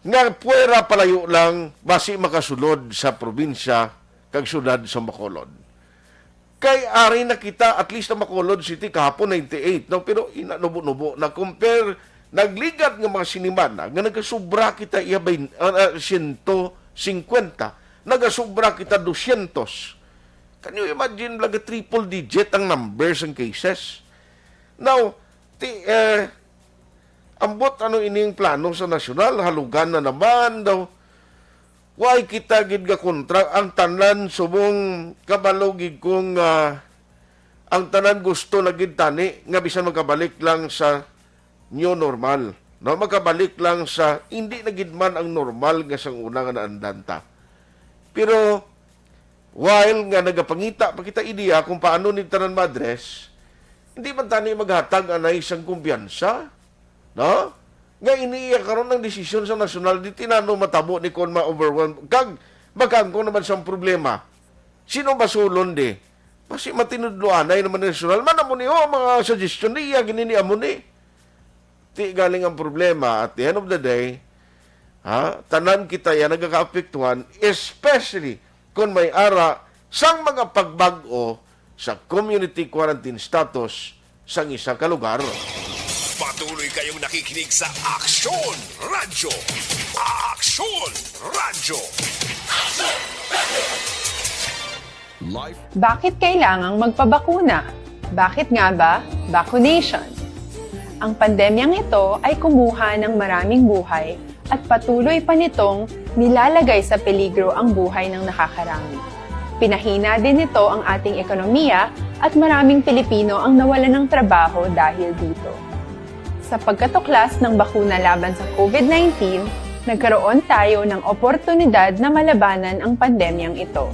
nga puwera palayo lang basi makasulod sa probinsya kag syudad sa Bacolod. Kay ari na kita, at least ang Bacolod City kahapon ninety-eight, no? Pero ina, nubo-nubo na compare, nagligad nga mga sinimana nga nagasubra kita iya bain-, ah, ah, siyento singkwenta, nagasubra kita dosyentos. Can you imagine, laga triple digit ang numbers ang cases? Now, ti, eh, ambot ano ining plano sa nasyonal, halugan na naman daw. Why kita gid nga kontra ang tanan, subong kabalo gid ko nga ang tanan gusto na gid tani nga bisan magkabalik lang sa new normal, no? Magkabalik lang sa hindi na gid man ang normal nga sang una nga naandan ta. Pero while nga nagapangita pa kita ideya kung paano ni tanan ma-address, hindi man tani maghatag anay sang kumpiyansa, no? Nga iniiya karon ang desisyon sa nasyonal, di tinano matabo ni kon ma-overwhelm. Kag magkaangkon naman sang problema. Sino basulon di? Basi matinudloanay naman ni nasyonal. Man amo ni, oh, mga suggestion di iya gini ni amo ni. Ti galing ang problema, at the end of the day, ha, tanan kita yan nagakaapektuhan, especially kung may ara sang mga pagbag-o sa community quarantine status sang isa ka lugar. Patuloy kayong nakikinig sa Aksyon Radyo. Aksyon Radyo. Life. Bakit kailangang magpabakuna? Bakit nga ba vaccination? Ang pandemyang ito ay kumuha ng maraming buhay at patuloy pa nitong nilalagay sa peligro ang buhay ng nakakarami. Pinahina din nito ang ating ekonomiya at maraming Pilipino ang nawalan ng trabaho dahil dito. Sa pagkatuklas ng bakuna laban sa COVID nineteen, nagkaroon tayo ng oportunidad na malabanan ang pandemyang ito.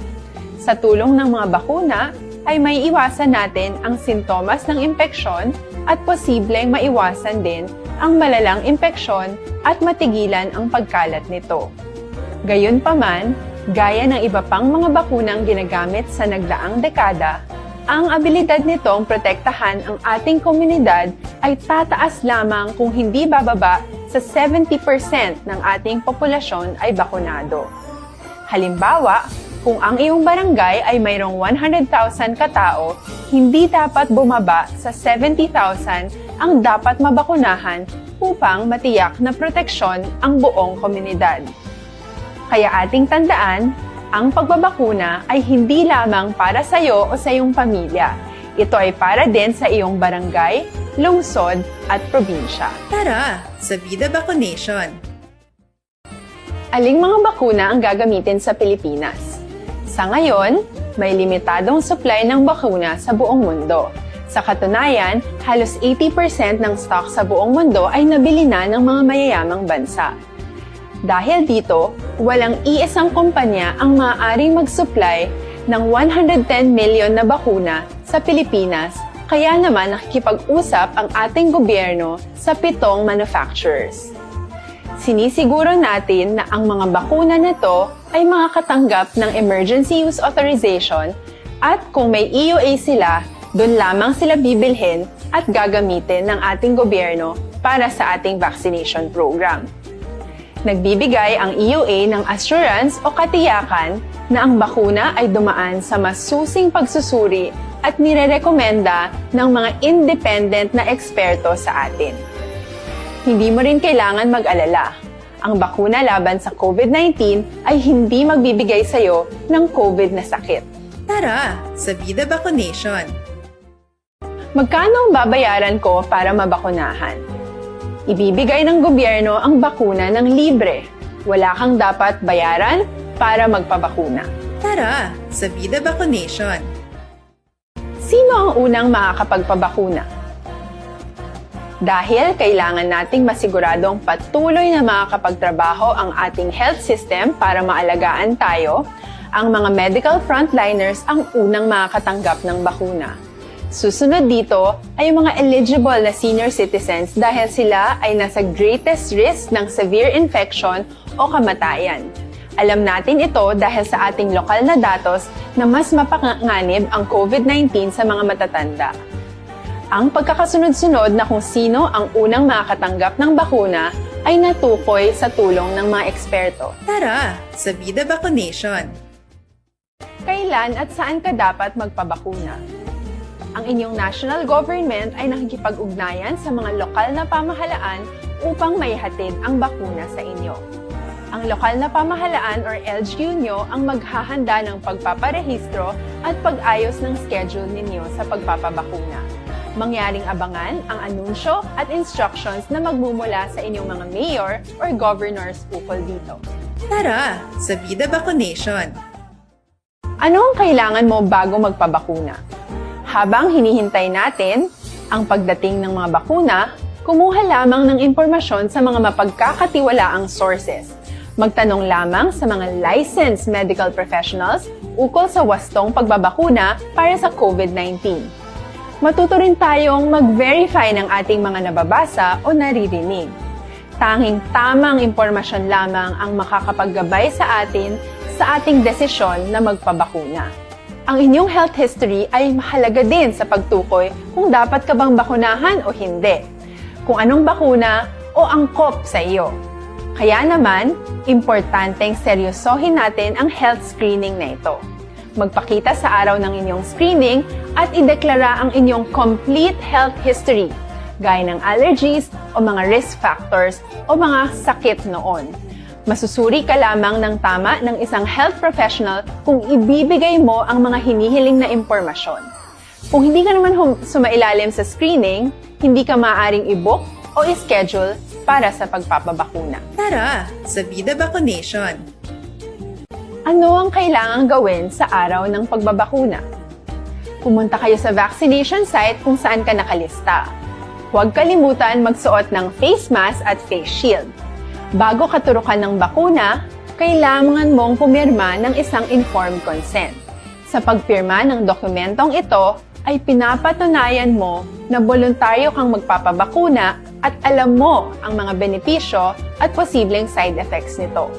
Sa tulong ng mga bakuna, ay may iwasan natin ang sintomas ng impeksyon at posibleng maiwasan din ang malalang impeksyon at matigilan ang pagkalat nito. Gayunpaman, gaya ng iba pang mga bakunang ginagamit sa nagdaang dekada, ang abilidad nitong protektahan ang ating komunidad ay tataas lamang kung hindi bababa sa seventy percent ng ating populasyon ay bakunado. Halimbawa, kung ang iyong barangay ay mayroong one hundred thousand ka tao, hindi dapat bumaba sa seventy thousand ang dapat mabakunahan upang matiyak na proteksyon ang buong komunidad. Kaya ating tandaan, ang pagbabakuna ay hindi lamang para sa iyo o sa iyong pamilya. Ito ay para din sa iyong barangay, lungsod, at probinsya. Tara, sa Vida Vaccination! Aling mga bakuna ang gagamitin sa Pilipinas? Sa ngayon, may limitadong supply ng bakuna sa buong mundo. Sa katunayan, halos eighty percent ng stock sa buong mundo ay nabili na ng mga mayayamang bansa. Dahil dito, walang iisang kumpanya ang maaaring mag-supply ng one hundred ten million na bakuna sa Pilipinas, kaya naman nakikipag-usap ang ating gobyerno sa pitong manufacturers. Sinisiguro natin na ang mga bakuna na to ay makakatanggap ng emergency use authorization, at kung may E U A sila, doon lamang sila bibilhin at gagamitin ng ating gobyerno para sa ating vaccination program. Nagbibigay ang E U A ng assurance o katiyakan na ang bakuna ay dumaan sa masusing pagsusuri at nirerekomenda ng mga independent na eksperto sa atin. Hindi mo rin kailangan mag-alala. Ang bakuna laban sa COVID nineteen ay hindi magbibigay sa iyo ng COVID na sakit. Tara, sa Vida Vaccination! Magkano ang babayaran ko para mabakunahan? Ibibigay ng gobyerno ang bakuna ng libre. Wala kang dapat bayaran para magpabakuna. Tara, sa Vida Vaccination! Sino ang unang makakapagpabakuna? Dahil kailangan nating masiguradong patuloy na makakapagtrabaho ang ating health system para maalagaan tayo, ang mga medical frontliners ang unang makakatanggap ng bakuna. Susunod dito ay ang mga eligible na senior citizens dahil sila ay nasa greatest risk ng severe infection o kamatayan. Alam natin ito dahil sa ating lokal na datos na mas mapanganib ang COVID nineteen sa mga matatanda. Ang pagkakasunod-sunod na kung sino ang unang makakatanggap ng bakuna ay natukoy sa tulong ng mga eksperto. Tara, sa Vida Vaccination! Kailan at saan ka dapat magpabakuna? Ang inyong national government ay nakikipag-ugnayan sa mga lokal na pamahalaan upang maihatid ang bakuna sa inyo. Ang lokal na pamahalaan or L G U nyo ang maghahanda ng pagpaparehistro at pag-ayos ng schedule ninyo sa pagpapabakuna. Mangyaring abangan ang anunsyo at instructions na magmumula sa inyong mga mayor or governors ukol dito. Tara sa Vida Vacunation! Ano ang kailangan mo bago magpabakuna? Habang hinihintay natin ang pagdating ng mga bakuna, kumuha lamang ng impormasyon sa mga mapagkakatiwalaang sources. Magtanong lamang sa mga licensed medical professionals ukol sa wastong pagbabakuna para sa COVID nineteen. Matuto rin tayong mag-verify ng ating mga nababasa o naririnig. Tanging tamang impormasyon lamang ang makakapaggabay sa atin sa ating desisyon na magpabakuna. Ang inyong health history ay mahalaga din sa pagtukoy kung dapat ka bang bakunahan o hindi, kung anong bakuna o angkop sa iyo. Kaya naman, importanteng seryosohin natin ang health screening na ito. Magpakita sa araw ng inyong screening at ideklara ang inyong complete health history, gaya ng allergies o mga risk factors o mga sakit noon. Masusuri ka lamang ng tama ng isang health professional kung ibibigay mo ang mga hinihiling na impormasyon. Kung hindi ka naman hum- sumailalim sa screening, hindi ka maaaring i-book o i-schedule para sa pagpapabakuna. Tara sa Vida Vacunation! Ano ang kailangang gawin sa araw ng pagbabakuna? Pumunta kayo sa vaccination site kung saan ka nakalista. Huwag kalimutan magsuot ng face mask at face shield. Bago katurukan ng bakuna, kailangan mong pumirma ng isang informed consent. Sa pagpirma ng dokumentong ito, ay pinapatunayan mo na boluntaryo kang magpapabakuna at alam mo ang mga benepisyo at posibleng side effects nito.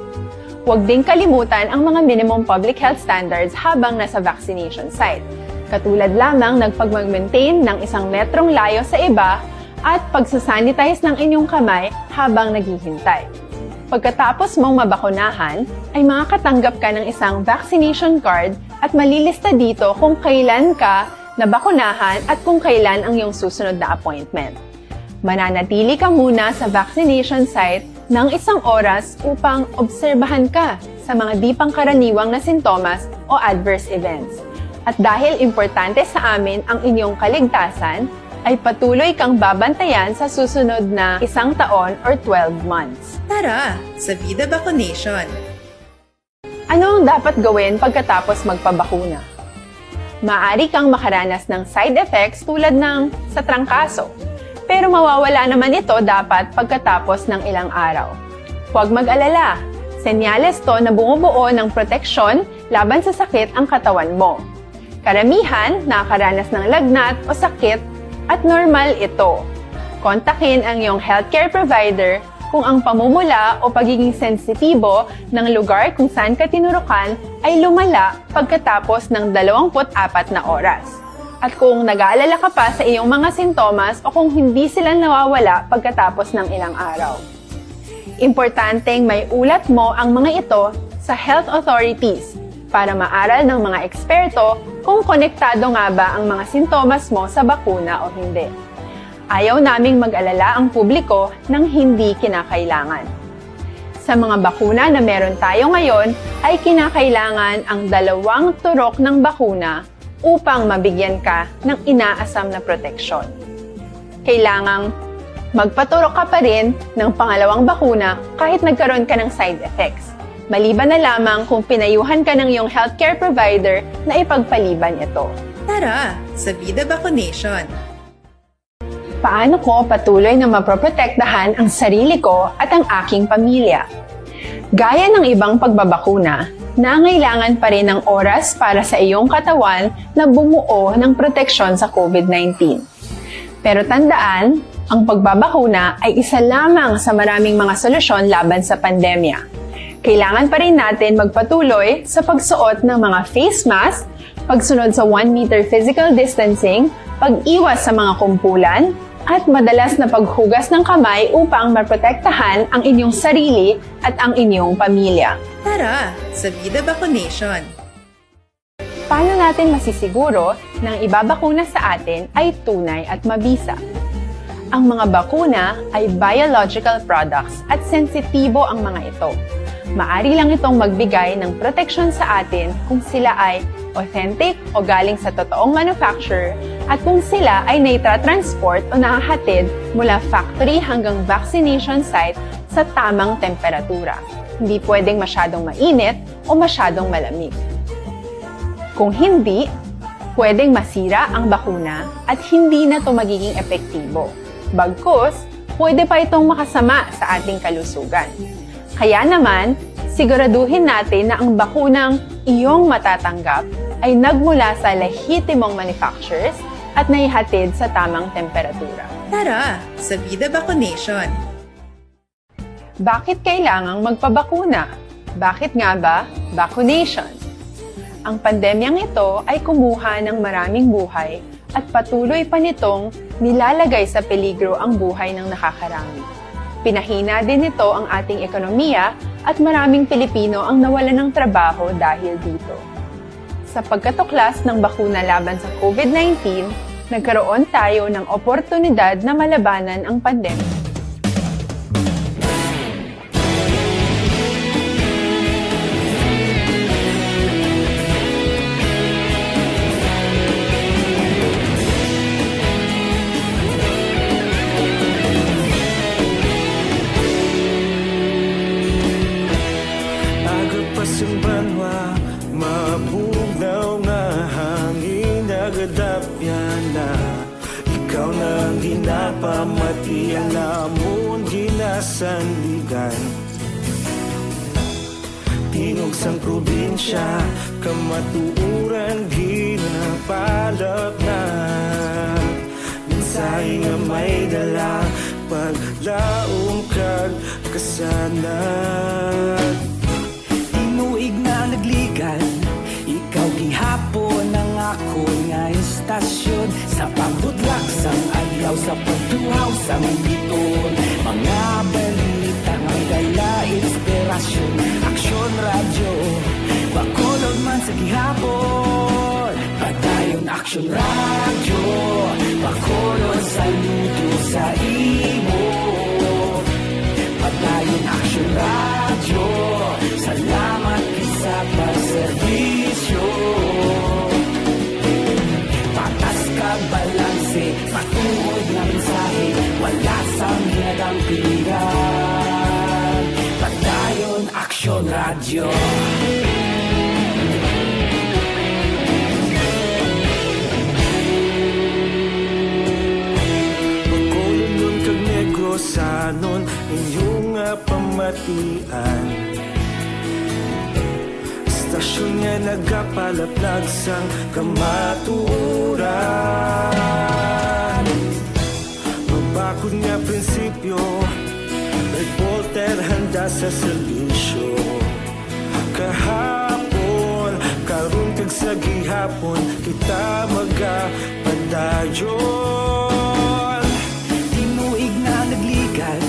Huwag ding kalimutan ang mga minimum public health standards habang nasa vaccination site, katulad lamang ng pagmag-maintain ng isang metrong layo sa iba at pagsasanitize ng inyong kamay habang naghihintay. Pagkatapos mong mabakunahan, ay makakatanggap ka ng isang vaccination card at malilista dito kung kailan ka nabakunahan at kung kailan ang iyong susunod na appointment. Mananatili ka muna sa vaccination site ng isang oras upang obserbahan ka sa mga di pangkaraniwang na sintomas o adverse events. At dahil importante sa amin ang inyong kaligtasan, ay patuloy kang babantayan sa susunod na isang taon or twelve months. Tara sa Vida Vacunation! Ano ang dapat gawin pagkatapos magpabakuna? Maaari kang makaranas ng side effects tulad ng sa trangkaso, pero mawawala naman ito dapat pagkatapos ng ilang araw. Huwag mag-alala, senyales to na bumubuo ng proteksyon laban sa sakit ang katawan mo. Karamihan nakakaranas ng lagnat o sakit at normal ito. Kontakin ang iyong healthcare provider kung ang pamumula o pagiging sensitibo ng lugar kung saan ka tinurukan ay lumala pagkatapos ng dalawampu't apat na oras. At kung nag-aalala ka pa sa iyong mga sintomas o kung hindi sila nawawala pagkatapos ng ilang araw. Importanteng maiulat mo ang mga ito sa health authorities para maaral ng mga eksperto kung konektado nga ba ang mga sintomas mo sa bakuna o hindi. Ayaw naming mag-alala ang publiko ng hindi kinakailangan. Sa mga bakuna na meron tayo ngayon ay kinakailangan ang dalawang turok ng bakuna upang mabigyan ka ng inaasam na proteksyon. Kailangang magpaturok ka pa rin ng pangalawang bakuna kahit nagkaroon ka ng side effects, maliban na lamang kung pinayuhan ka ng iyong healthcare provider na ipagpaliban ito. Tara sa Vida Vacunation! Paano ko patuloy na maproprotektahan ang sarili ko at ang aking pamilya? Gaya ng ibang pagbabakuna, nangailangan pa rin ng oras para sa iyong katawan na bumuo ng proteksyon sa COVID nineteen. Pero tandaan, ang pagbabakuna ay isa lamang sa maraming mga solusyon laban sa pandemya. Kailangan pa rin natin magpatuloy sa pagsuot ng mga face mask, pagsunod sa one meter physical distancing, pag-iwas sa mga kumpulan, at madalas na paghugas ng kamay upang maprotektahan ang inyong sarili at ang inyong pamilya. Tara sa Vida Vacunation! Paano natin masisiguro na ang ibabakuna sa atin ay tunay at mabisa? Ang mga bakuna ay biological products at sensitibo ang mga ito. Maari lang itong magbigay ng proteksyon sa atin kung sila ay authentic o galing sa totoong manufacturer at kung sila ay naitatransport o nahahatid mula factory hanggang vaccination site sa tamang temperatura. Hindi pwedeng masyadong mainit o masyadong malamig. Kung hindi, pwedeng masira ang bakuna at hindi na 'to magiging epektibo. Bagkus, pwede pa itong makasama sa ating kalusugan. Kaya naman, siguraduhin natin na ang bakunang iyong matatanggap ay nagmula sa lehitimong manufacturers at naihatid sa tamang temperatura. Tara, sa Vida Vacunation! Bakit kailangang magpabakuna? Bakit nga ba vacunation? Ang pandemyang ito ay kumuha ng maraming buhay at patuloy pa nitong nilalagay sa peligro ang buhay ng nakakarami. Pinahina din nito ang ating ekonomiya at maraming Pilipino ang nawalan ng trabaho dahil dito. Sa pagkatuklas ng bakuna laban sa COVID nineteen, nagkaroon tayo ng oportunidad na malabanan ang pandemya. Aga pa sing banwa, mabugnaw nga hangin nagadapyan na. Ikaw na ang ginapamati, ang amon ginasandigan. Tingog sang probinsya, kamatuoran ginapalapnag. Mensahe nga may dala, paglaom kag kasanag. Tinuig na nagligad, ikaw gihapon ang akon nga istasyon. Sa pagbudlak sang adlaw, sa pagtuhaw sang biton, mga balita nga may dala inspirasyon. Aksyon Radyo, Bacolod man sa gihapon. Padayon Aksyon Radyo, Bacolod, saludo sa imo. Padayon Aksyon Radyo, salamat gid sa pagserbisyo. Patas kag balanse, matuod nga mensahe, wala sang ginadampigan. Padayon Aksyon Radyo. Bacolodnon kag Negrosanon, inyo nga pamatian. Istasyon nga nagapalaplag sang kamatuoran. Mabakod nga prinsipyo, reporter handa sa serbisyo. Kahapon, karon kag sa gihapon, kita magapadayon. Tinuig na nagligad,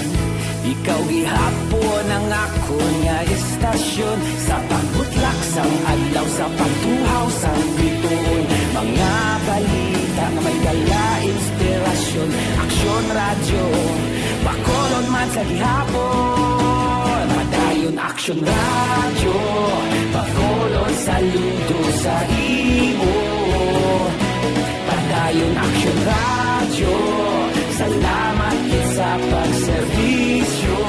ikaw gihapon ang akon nga istasyon. Sa pagbutlak sang adlaw, sa pagtuhaw sang bituon, mga balita nga may dala inspirasyon. Aksyon Radyo, Bacolod man sa gihapon. Padayon Aksyon Radyo, Bacolod, saludo sa imo. Padayon Aksyon Radyo, salamat gid sa pagserbisyo.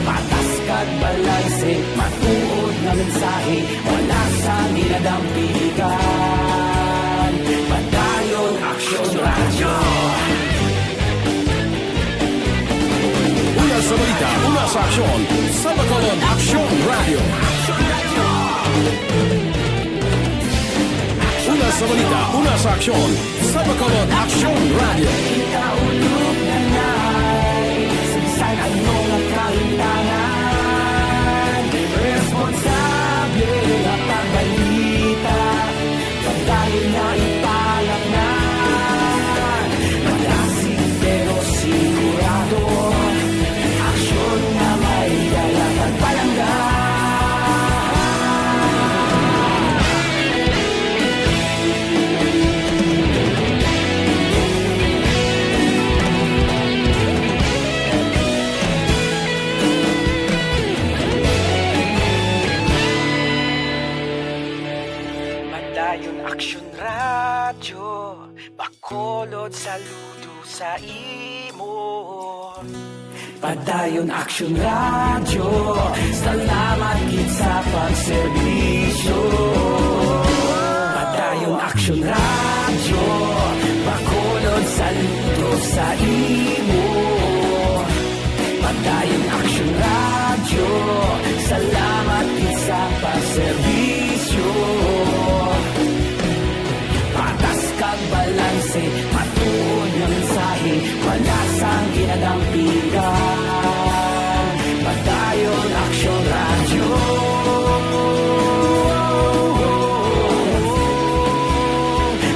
Patas kag balanse, matuod nga mensahe, wala sang ginadampigan. Padayon Aksyon Radyo. Una sa balita, una sa aksyon, sa Bacolod Aksyon Radyo. Una sa balita, una sa aksyon, sa Bacolod Aksyon Radyo. Ikaulog na na'y sa bisan ano nga kahintangan, responsable nga pagbalita. Padayon na ipalapnan, malasig pero sigurado, aksyon nga may dala kag palangga. Padayon Aksyon Radyo, Bacolod, saludo sa imo. Padayon Aksyon Radyo, salamat gid sa pagserbisyo. Padayon Aksyon Radyo, Bacolod, saludo sa imo. Padayon Aksyon Radyo, salamat gid sa pagserbisyo. Patas kag balanse, matuod nga mensahe, wala sang ginadampigan. Padayon Aksyon Radyo.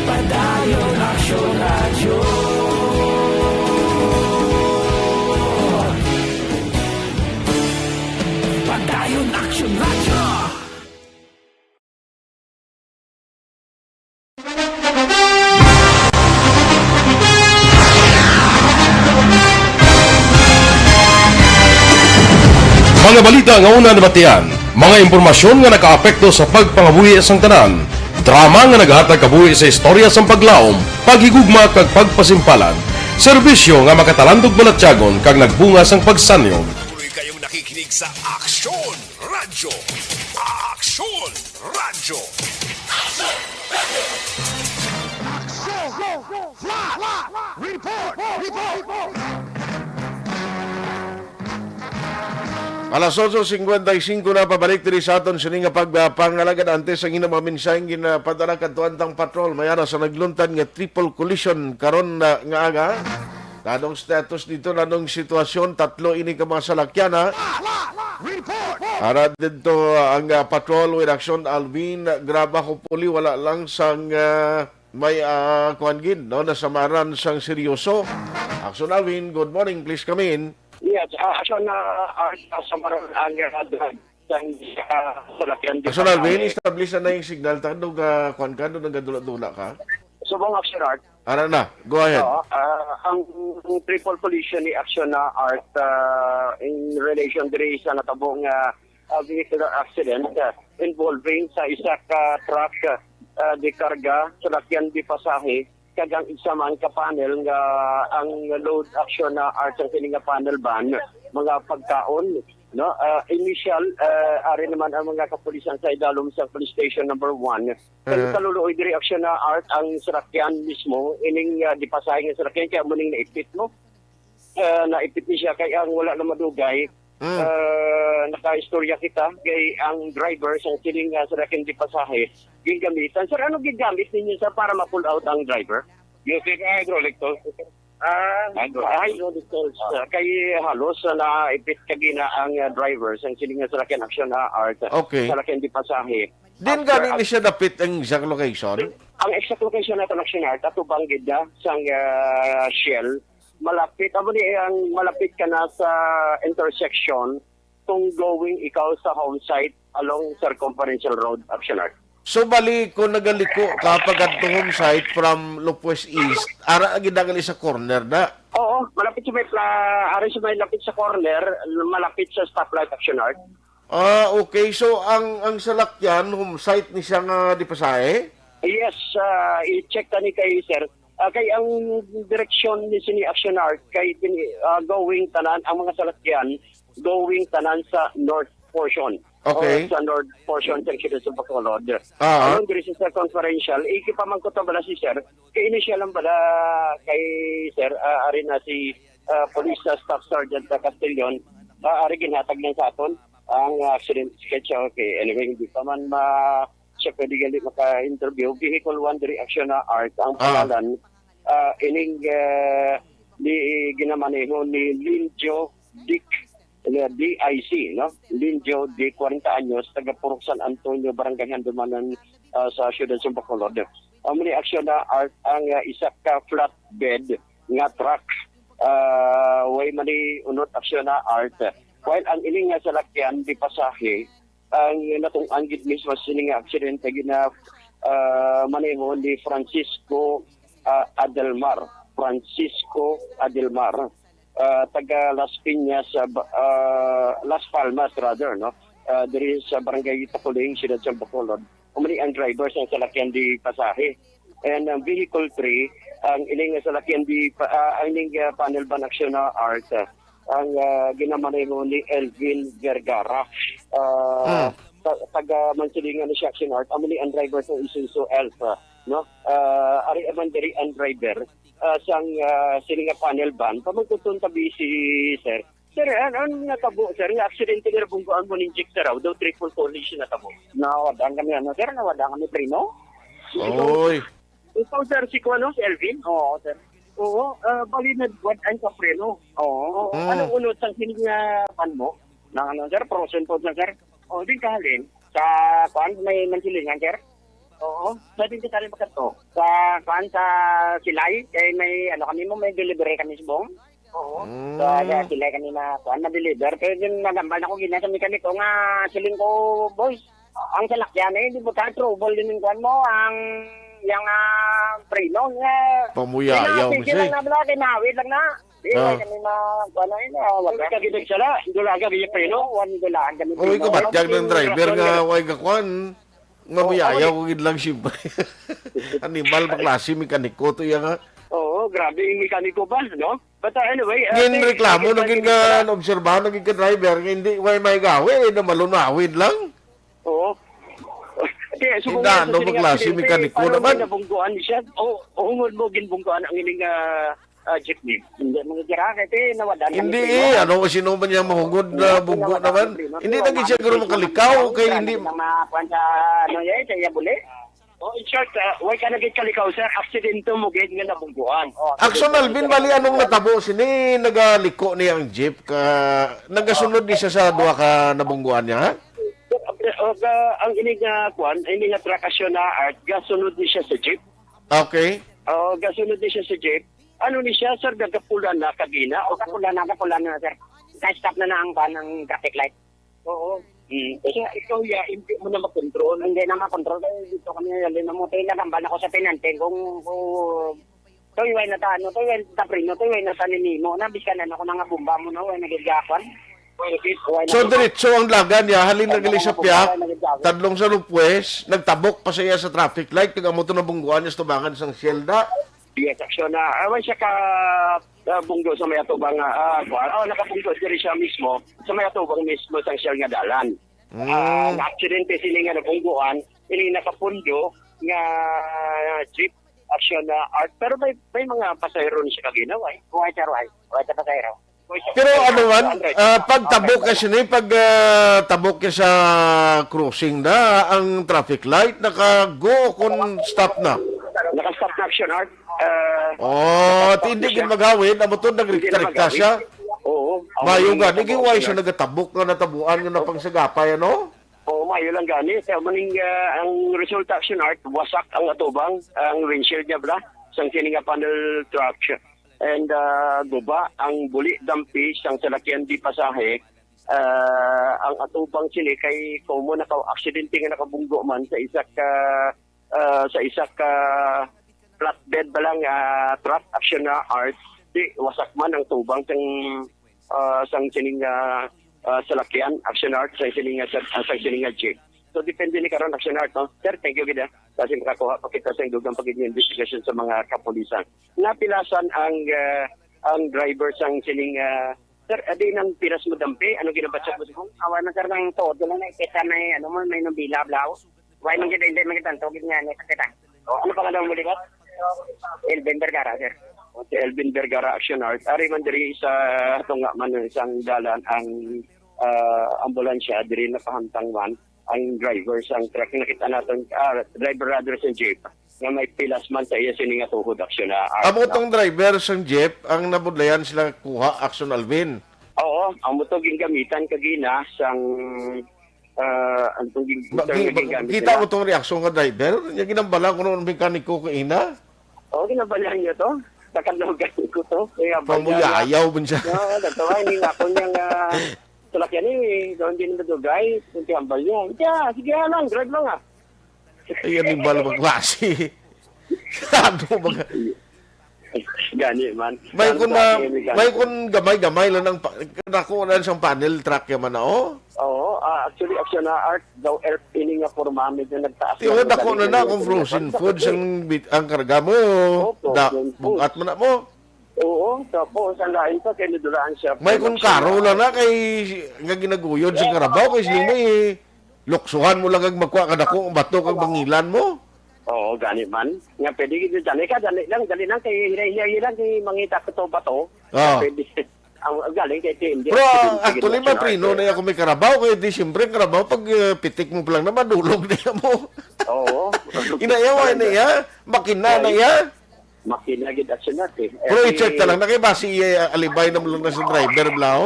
Padayon Aksyon Radyo. Padayon Aksyon Radyo. Mga balita nga una nabatian, mga impormasyon nga nakaapekto sa pagpangabuhi sang tanan, drama nga naghatag kabuhi sa istorya sang paglaom, paghigugma kag pagpasimpalan, serbisyo nga makatalandog balatyagon kag nagbunga sang pagsanyog. Patuloy kayong nakikinig sa Aksyon Radyo. Aksyon Radyo. Aksyon! Flash! Report! Report! Alas otso cincuenta y cinco na, pabalik diri sa aton sini nga pagpangalagad. Antes ang inyong mga mensaheng ginapadala kadto antang patrol, may ara sa nagluntad nga triple collision karon na nga aga. Nanong status dito, nanong sitwasyon, tatlo ini ka mga salakyan, ha? Report! Ara dito ang, ah, patrol with Action Alvin. Graba, hopefully wala lang sang, ah, may, ah, kuwan gid, no? Nasamaran sang seryoso. Action Alvin, good morning. Please come in. Yes, ah, Action, ah, ah, ah, sa Maral ang, ah, drag sang, ah, salakyan di Action Alvin, pa establish na yung signal. Tandog, ah, kuwan ka, doon nagdula-dula ka. Subong Action Art. Ara na, go ahead. Oo, ah, ang triple collision ni Action na Art, ah, in relation diri sa natabo nga, ah, vehicular accident, ah, involving sa isa ka truck, ah, de karga, salakyan de pasahe, kag ang isa man ka panel nga ang load Action na Art sang sini nga panel van, mga pagkaon, no? Ah, initial, ah, ari naman ang mga kapulisan sa idalom sa police station number one. Kay Eh. kaluluoy diri Action na Art ang salakyan mismo, ining, ah, di pasahe nga salakyan, kaya mo ning naipit mo. Ah, naipit ni siya kay ang wala na madugay. Mm. Ah, nakaistorya kita kay ang driver sa sining, ah, salakyan di pasahe, gigamitan. Sir, ano gigamit ninyo, sir, para ma-pull out ang driver? Using hydraulic tools, sir. Ah, Hydraulic. hydraulic tools. Ah. Ah, kay halos na naipit kagina ang, ah, driver sa sining nga salakyan Action na Art, Okay. salakyan di pasahe. Din After gani ni siya dapit ang exact location? Ang exact location nato, Action Art, atubang gid na sang, ah, Shell. Malapit, amo ni ang malapit ka na sa intersection kung going ikaw sa home site along Circumferential Road, Action Art. So, bali, kung nagaliko ka pagadto home site from Lopez East, ara gid na gali sa corner na? Oo, malapit sa may pla-, ari sa may lapit sa corner, malapit sa stoplight, Action Art. Ah, okay. So, ang, ang salakyan, home site ni siya nga di pasahe? Yes, ah, i-check tani kay sir. Ah, kay ang direksyon ni sini Action Art kay tini-, ah, going tanan ang mga salakyan, going tanan sa north portion. Okay. O sa north portion sa siyudad sa Bacolod. Ah. Aron diri sa circumferential, ikipamangkot na bala si sir. Kay initial lang bala kay sir, ah, ari na si, ah, Police Staff Sergeant Castellon. Ah, ari ginhatag lang sa aton ang accident sketch. Okay, anyway, hindi pa man ma-, siya pwede gali maka-interview. Vehicle one diri Action na Art ang Ah. pangalan. Ah, ining, ah, di ginamaneho ni Linjo Dick, eh, D I C, no? Linjo Dick, kwarenta anyos, taga Purok San Antonio, Barangay Handumanan, ah, sa siyudad sa Bacolod. Amo ni Action na Art ang, ah, isa ka flatbed nga truck. Ah, way man ni unot Action na Art. While ang ining nga salakyan di pasahe, ang natungtong gid mismo sa sini nga aksidente gina, ah, maneho ni Francisco, ah, Adelmar. Francisco Adelmar, ah, taga Las Piñas, ah, ba-, ah, Las Palmas rather, no? Ah, diri sa Barangay Taculing, Siyudad sa Bacolod. Amo ni ang driver sang salakyan di pasahe. And ang vehicle three, ang ining salakyan di pa-, ah, ang ining, ah, panel van Action na Art, ah, ang, ah, ginamaneho ni Elvin Vergara. Ah, Hmm. ta-, taga Mansilingan ni siya, Action Art. Amo ni ang driver sa Isuzu Elf, ah, no? Ah, ari man diri ang driver, ah, sang, ah, sini nga panel van. Pamangkuton ta busy, sir. Sir, an-, ano natabo, sir? Nga aksidente nga nabunggoan mo ning jeep, sir, ah? Daw triple collision natabo. Nawadaan kami, ano, sir? Nawadaan kami preno. Oy. Ikaw, sir, si kuwan, no? Si Elvin? Oo, sir. Oo, ah, bali na wad ang sa preno. Oo. Mm. Anong unod sang sining nga van mo? Nang ano, sir? Frozen food na, sir. Oh, din kahalin? Sa kuwan, may Mansilingan, sir? Oo. Pwede ka tayo magkadto. Sa kuwan, sa Silay, kay may ano kami mo, may delivery kami subong. Oo. Mm. So, sa Silay kami na kuwan, na-deliver. Kaya din nagambal na ko gina sa mekaniko nga siling ko, "Boss, ang salakyan eh, di ba tayo trouble din yung kuwan mo, ang, yung, ah, preno nga." Pamuyayaw mo siya. Sige lang na, bala, kay mahawid lang na. Di, Ah. wala kami ma-, kuwan na yun, ah, wala. Wala ka ginagsala, dulaga, ginapreno. Wala, dulaan kami. Uy, preno. Kabatyag ng driver nga, Rason nga. Way ka kuwan. Mamuyayaw Oo, ko gid lang, siyempre. Animal, maklase, mekaniko to iya nga. Oo, grabe yung mekaniko ba, no? But, uh, anyway, uh, Gin thank-, reklamo thank-, na gid thank-, nga naobserbahan na gid ka driver nga hindi, way may gawi, eh, na malunawid lang. Oo. Kaya, subukan Inano ko sila maklase, aksidente, mekaniko paano naman? Nabungguan siya? O, hungod mo, ginbungguan ang ining, ah, ah, jeepney. Hindi mo gira, kasi nawadan kami Hindi sa eh, inyo. Ano, sino man yung mahugod na Hindi, bunggo nawadan naman? Kami sa inyo. Hindi Wala na gid siya kami guro sa inyo. Makalikaw, Wala kay na hindi kami sa mga kwan sa, ano, eh, sa iya buli. Oh, in short, ah, why ka naging kalikaw, sir? Aksidente mo, gid nga nabungguan. Oh, Action aksidente Alvin, mo, bali, sir. Anong natabo sini? Nagaliko niya ang jeep, ka, nagasunod Oh. ni siya sa duha ka nabungguan niya, ha? Sir, ah, ah, ang ini nga, kwan, ini nga truck, Action na Art, gasunod ni siya sa jeep. Okay. Oh, gasunod ni siya sa jeep. Ano ni siya, sir? Nagapula na kagina? O kapula na, kapula na, sir. Naka-stop na na ang van, ang traffic light. Oo. Mm. Kasi ikaw, ya, hindi mo na makontrol. Hindi na makontrol. Kaya dito kami, yun, din mo, tayo nagambal ako sa tenante. Kung, kung, toy, way na ta, ano, toy, way na ta preno, toy, way na ta ninimo. Nabiskan na ako na nga bomba mo, no? Way na gagyapan. So, diretso ang lagan niya, halin na gali sa piyak, tadlong sa Lupwes, nagtabok pa siya sa traffic light, kag amo to nabungguan niya sa tubangan sang Shell da. Yes, action na. Awan siya ka, ah, bunggo sa may atubang, ah, ah, kuwan. Oh, nakabunggo diri siya mismo, sa may atubang mismo sang Shell nga dalan. Mm. Ah, ang aksidente sini nga nabungguan, ini nakapundo nga jeep, action na Art. Pero may, may mga pasahero ni siya kaginaw, ay. Why, sir, why? Why sa pasahero? Pero ano man, ah, pag tabok ka sini, pag, ah, tabok ka sa crossing na, ang traffic light, naka-go kon stop na? Naka-stop na, action, Art. Ah, Oh, naka-stop hindi na siya. Gid maghawid, amo to, Hindi na nagrekta-rekta maghawid. Siya. Oo. Mayo Ang gani, tabok giway siya na. Nagatabok nga natabuan nga napangsagapay, ano? Oo, mayo lang gani. Kaya maning, ah, ang resulta, action, Art, wasak ang atubang, ang windshield niya, bla? Sang sini nga panel truck siya. And, ah, guba ang buli dampi sang salakyan di pasahe, ah, ang atubang sini kay komo naka-aksidente nga nakabunggo man sa isa ka, ah, sa isa ka flatbed ba lang, ah, truck, action na Art. Di, wasak man ang tubang sang, ah, sang sining, ah, ah, salakyan, action Art, sa sining, ah, sa, ah, sa sining, ah, jeep. So, depende ni karon, action Art, no? Sir, thank you gid, ah. Kasi makakuha pa kita sa dugang pa gid nga investigation sa mga kapulisan. Napilasan ang, ah, ang driver sang sining, ah, sir, adi nang pilas mo dampi? Ano ginabatsa mo? Awa na, sir, nang tuod ko lang na ipit sa may, ano mo, may nubila, blaw. Why man kita, hindi man kita, tugid nga, ni kita. Oh, ano pangalan mo, libat? Elvin Vergara, sir. O, si Elvin Vergara, action Art. Ari man diri sa tunga man sang dalan ang, ah, ambulansya, diri napahamtang man ang driver sang truck. Nakita naton, ah, driver rather sa jeep nga may pilas man sa iya sini nga tuhod, action na Art, Amo no? Tong driver sang jeep ang nabudlayan sila kuha, action Alvin. Oo, amo to gingamitan kagina sang, ah, ang tong gin-, Ba-, tong gi-, ba-, ginagamit kita nila. Mo tong reaksyon nga driver? Niya ginambala ko noon mekaniko ko ina. Oo, ginambala niya to. Nakalugan ko to. Kaya ba niya Pamuyayaw man siya. No, nagtawa, hindi nga ako niya nga salakyan eh. Doon din madugay. Kunti ang balya. Kaya, sige nga lang, drive lang ah. Ay, animal magklase. Ano ba nga? Gani man. May Gani kun sa ma-, akin, gani. May kun gamay-gamay lang ang pa-, dako lang siyang panel truck yaman na, oh. Oo, ah, actually, action na Art, daw elf ini nga porma, medyo nagtaas Tiyo, lang ang dako na dali na ng kung frozen food siyang bit-, ang karga mo. Opo, Da-, frozen food. Bugat mo na mo. Oo, tapos ang lain pa kay nadulaan siya. May kung karo lang na kay nga ginaguyod sa karabaw kay sino mo eh. Luksuhan mo lang kag magkuha ka dako ang bato kag bangilan mo. Oo, gani man. Nga pwede gid dali ka, dali lang, dali lang kay hinay-hinay lang kay mangita ko to bato. Ah. Pwede. Ang galing kay T M D. Pero ah, actually, maprino na ako may karabaw kay di siyempre ang karabaw pag eh, pitik mo pa lang na madulog na mo. Oo. Inayaw na iya, makina na iya. Makina gid action natin. Pero i-check ta lang na kay basi iya alibay na lang na sa driver, blaw.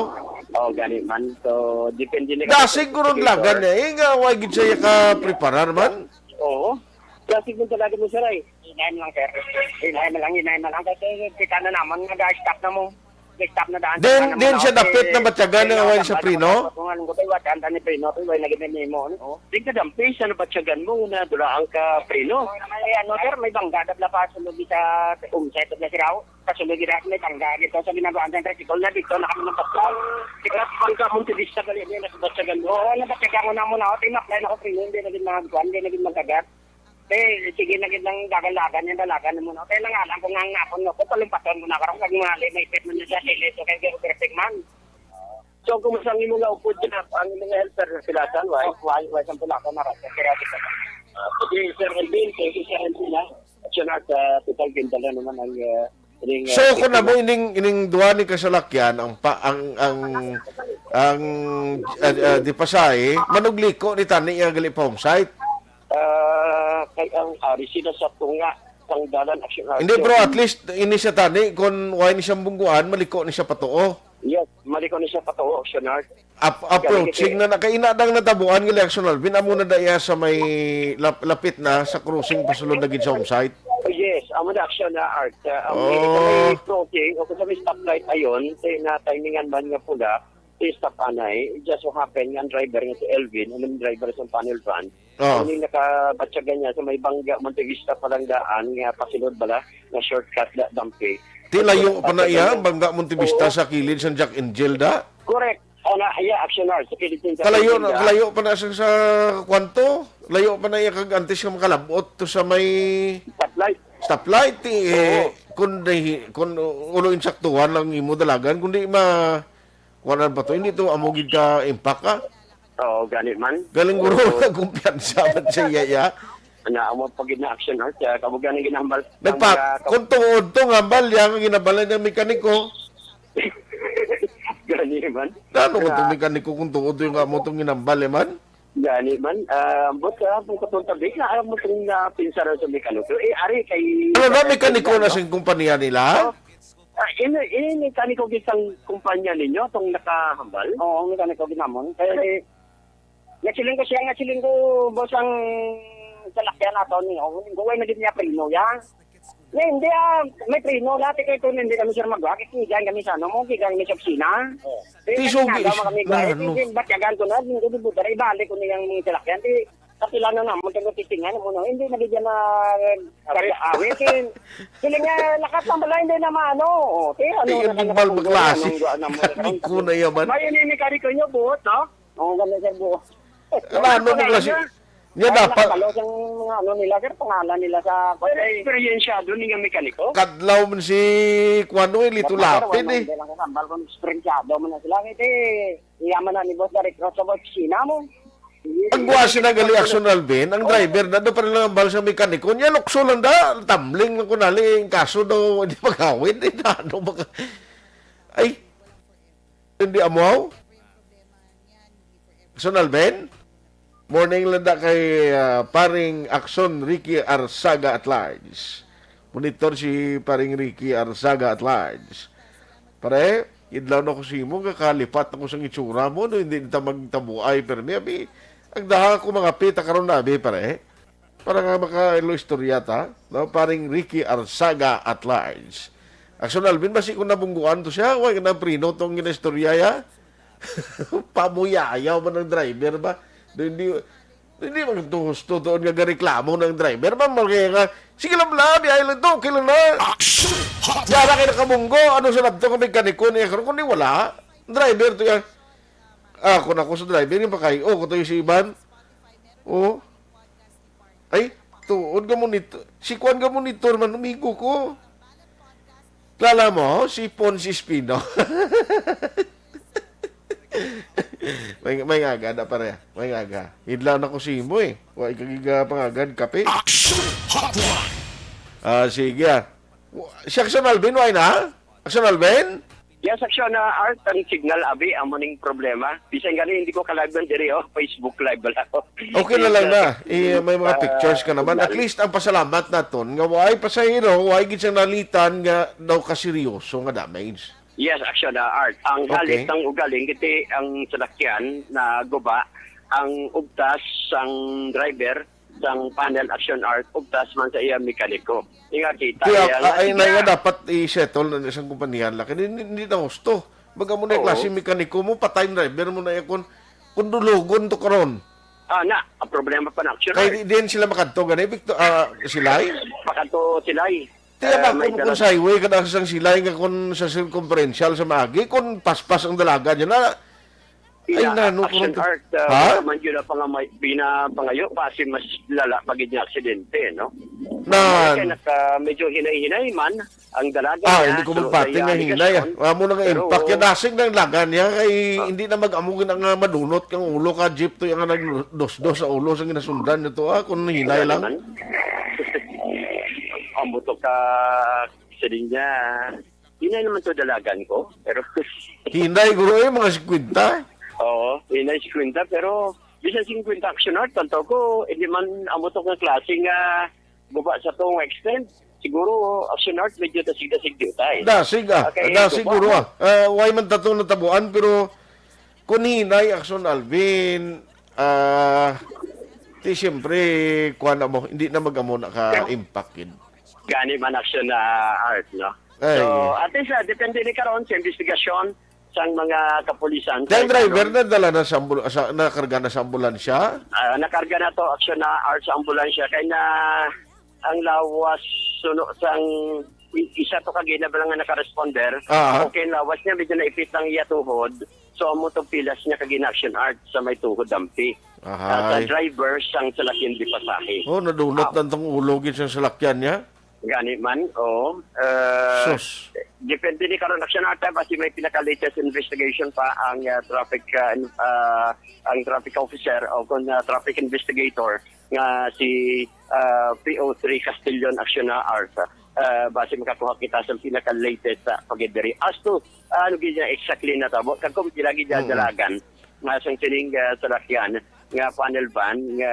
Oh, gani man. So, depende na. Dasig ko ron lagan niya. Eh, nga, wa gid siya ka-preparar man. Oo. Dasig mo talaga mo, sir, ay. Hinay mo lang, sir. Hinay mo lang, hinay mo lang. Kasi kita na naman, nag-stop na mo. Nag-stop na daan. Din, din siya dapit na batyagan nga way sa preno? Kung anong gabay, watan, tani preno, pero way na gid mo, no? Di ka dampi sa nabatyagan mo na dula ang ka preno. May ano, sir, may bangga, dabla pa, sulod sa umset, dabla siraw. Kasulod gid may tangga dito sa ginagawa ng tricycle na dito, nakalimang pasal. Siguro pang ka Montevista gali niya, nakabatyagan mo. Oo, nabatyagan ko na muna. O, tinak na ako, hindi na din mga kuwan, hindi na din magkagat. Eh, sige na gid lang dagan-dagan niya, dalagan na muna. Kaya lang alam ko nga ang napon mo, kung palumpaton mo na karon, kag mga limay pit mo niya sa kilis, o kaya gero perfect man. So, kung masang imo nga upod na, ang imo nga helper na sila, san, why? Why, why, san pula ko, marat, kaya di ka. Ah, okay, Sir Elvin, thank you, Sir Elvin, ha? Action Art, ah, total, ginta lang naman ang, ah, ring, So, ah, kung namo ining, ining duha ni kasalakyan, ang pa, ang, ang, ang, ah, ah, di pasahe, manugliko ni tani iya gali pa home site. Ah, kay ang ari sila sa tunga, sang dalan, Action Art. Hindi, pero at least, ini siya tani, kung why ni siyang bungguan, maliko ni siya patuo. Yes, maliko ni siya patuo, Action Art. Ap-, approaching na na, kay ina dang natabuan nga election, Alvin, amo na da iya sa may lap-, lapit na sa crossing, pasulod na gid sa home site. Yes, amo na action na art. Uh, ang may, sa may crossing, o sa may stoplight ayon, sa na timingan man nga pula, si stop anay, it just so happen nga ang driver nga si Elvin, ang driver sa panel van, Oh. Ang nakabatyagan niya sa may Bangga, Montevista pa lang daan, nga pasulod bala, nga shortcut na dampi. Ti layo pa na iya, Bangga Montevista sa kilid sang Jack and Jill da? Correct. Ana, iya, action na, sa kilid sa Kalayo na, kalayo pa na sa, sa kwanto? Layo pa na iya kag antes nga makalabot to sa may stoplight. Stoplight, eh, Oo. Kun, kun ulo insaktuhan lang imo dalagan, kundi ma, kuanan pa to, hindi to amo gid ka impact, ah. Oo, gani man. Galing guro, Oo. Nagkumpiyansa man sa iya, ya. Ana, amo pa gid na action, ha? Sa kabugan ang ginahambal. Nagpa-, ang mga kung tuod to nga hambal, ya, ang ginahambal ng mekaniko. Gani man. Ano man tong mekaniko kung tuod to yung amo tong ginahambal, eh, man? Gani man. Ah, but, ah, kung katong tabi, na, ah, mo tong, ah, pinsara sa mekaniko. Eh, ari kay Ano na, mekaniko na sa kumpanya nila? Oh. Ah, ini, ini mekaniko gid sang kumpanya ninyo, tong nakahambal? Oo, ang mekaniko gid namon. Kay, nasiling ko siya, nasiling ko, boss, ang salakyan nato ni, oh, way na gid niya preno, ya. Ni, hindi, ah, may preno, dati kay ito, hindi kami, sir, magwa, kay kigan kami sa, ano mo, kigan kami sa opisina. Oh. Kaya Tiso, nagkagawa gi-, kami, guys, ano? Hindi, batyagan ko na, hindi ko, di, buta, ibalik ko na yung mga salakyan, di, Kapila na naman, kaya titingan mo, no? Hindi na bigyan na, eh, kari-, awit, eh. Sila nga, lakas ang balay, hindi na maano. O, ti, ano, Ti, na, hindi na, bal na, maklase. Anong, ano, Hindi ko na yaman. May ini, may kari ko nyo, buot, no? Oo, ganun, sir, buot. Ano, ano, Ano, maklase? Ano, Nga ay, dapat. Nakapalo, yung mga ano nila, sir, pangalan nila sa, Pero eksperyensya doon, yung mekaniko? Kadlaw man si, kuwano, eh, Lito Lapid, eh. Hindi lang kasambal kung eksperyensado mo na sila. Hindi, Yaman na ni Boss Derek Ross sa opisina mo. Ang guwa sila gali action, Alvin, ang driver na do pa rin lang ang bal sa mekaniko. Niya lukso lang da, tumbling lang kunali, ang kaso daw, hindi magawin, eh, na, ano, baka, ay, hindi amaw? Action, Alvin? Morning lang da kay, ah, paring Action Ricky Arsaga at Large. Monitor si paring Ricky Arsaga at Large. Pare, idlaw na ko sa imo, kakalipat ako sa itsura mo, no? Hindi na ta magtabuay, pero may, abi, ang daha ko mga pita karon na, abi, pare. Para nga makailo istorya ta, no? Paring Ricky Arsaga at Large. Action Alvin, basi kung nabungguan to siya, wala na prino tong ginaistorya, ya? Pamuyayaw man ang driver ba? Do, hindi, hindi man to husto doon nga gareklamo ng driver. Ma'am, kaya nga, "Sige lang, bla, biyahe lang to, okay lang na." Action! Hot Yara kay nakabunggo, ano sa labto nga mekaniko niya karon, kundi wala. Driver to yan. Ah, kung ako sa driver, yung pakayo, oh, kung tayo si Iban. Oh. Ay, tuod nga monitor. Si Kwan nga monitor man, amigo ko. Kilala mo si Pons Espino? May, may aga na, pare. May aga. Hidlaw na ko si imo, eh. Wa ikagiga pangagad kape. Action Hotline. Ah, sige, ah. Wa- Si Action Alvin, why na? Action Alvin? Yes, Action, ah, Art, ang signal, abi, amo ning problema. Bisan gani, hindi ko ka-live man diri, oh. Facebook Live bala ako. Okay na lang na. Eh, may mga Ah, pictures ka naman. At signal. Least, ang pasalamat naton, nga way pasahero, way gid siyang nalitan nga daw kaseryoso nga damage. Yes, Action, ah, Art. Ang Okay. Halit ng ugaling, kiti ang salakyan na guba, ang ubtas, ang driver, sang panel, Action, Art, ubtas man sa iya mekaniko. Nga kita Kaya, iya nga ah, ay, na siya. Nga dapat i-settle na sa kumpanya lang. Hindi, hindi na gusto. Baga mo na yung Oo. Klase mekaniko mo, patay driver mo na yung kun, kun dulugon to karon. Ah, na, ang problema pa na, Action, Kay Art. Di, di yan sila makadto, gani, Victor, ah, Silay? Pakadto Silay. Tiya Ah, ba may kung, kung dala- sa highway, kada sa Silay nga kung sa circumferential sa maagi, kung paspas ang dalaga niya na, Ay, Ina, na, no, Action karon to. Art, ah, Ha? Wala man yun ang pangamay, binapangayo, basi mas lala pa gid nga aksidente, no? Na- Kaya naka, medyo hinay-hinay man ang dalaga Ah, niya, hindi ko pero magpati sa nga hinay, ah. Amo na nga Pero impact. Kaya dasig na ang laga niya, kay Ah. Hindi na mag-amo gid ang, ah, madunot kang ulo ka jeep to yung nga nagdos-dos sa ulo sa ginasundan nito, ah, kung hinay Wala lang. Naman. Ang buto ka, sa niya. Hinay naman to dalagan ko, pero Hinay, guro, eh, mga singkwenta. Oo, hinay singkwenta, pero bisan singkwenta Action Art, tanto ko, hindi man amo to nga klase nga guba sa tong extent. Siguro, Action Art, medyo dasig-dasig di tayo. Dasig, ah. Okay, Dasig, guba guro, mo. Ah. Ah, why man tato natabuan, pero kung hinay, Action Alvin, ah, di siyempre, kuha na mo, hindi na mag-amo na ka-impact yun. Gani man Action na Art, no? Ay. So, at least, ah, depende ni karon sa investigasyon sang mga kapulisan. Then Sa driver karon, na dala na sa ambul-, sa, nakarga na sa ambulansya? Ah, nakarga na to, Action na Art, sa ambulansya. Kay na ang lawas suno sang i-, isa to ka gina ba lang nga nakaresponder. Ah. Okay, ang lawas niya medyo naipit lang iya tuhod. So, amo to pilas niya kag in-action art sa may tuhod dampi. Ahay. Ah, sa driver sang salakyan di pasahe. Oh, nadunot Ah. lang tong ulo gid sa salakyan niya? Gani man, oo. Uh, Sus. Depende ni karon Action Art, basi may pinaka-latest investigation pa ang, uh, traffic, uh, in-, uh, ang traffic officer o kung, uh, traffic investigator nga si, uh, P O three Castellon Action Art. Uh, basi makakuha kita sa pinaka-latest sa pagidiri. As to, uh, ano gid niya exactly natabo, kag kung pila gid niya Mm. dalagan, nga sang sining, uh, salakyan, nga panel van, nga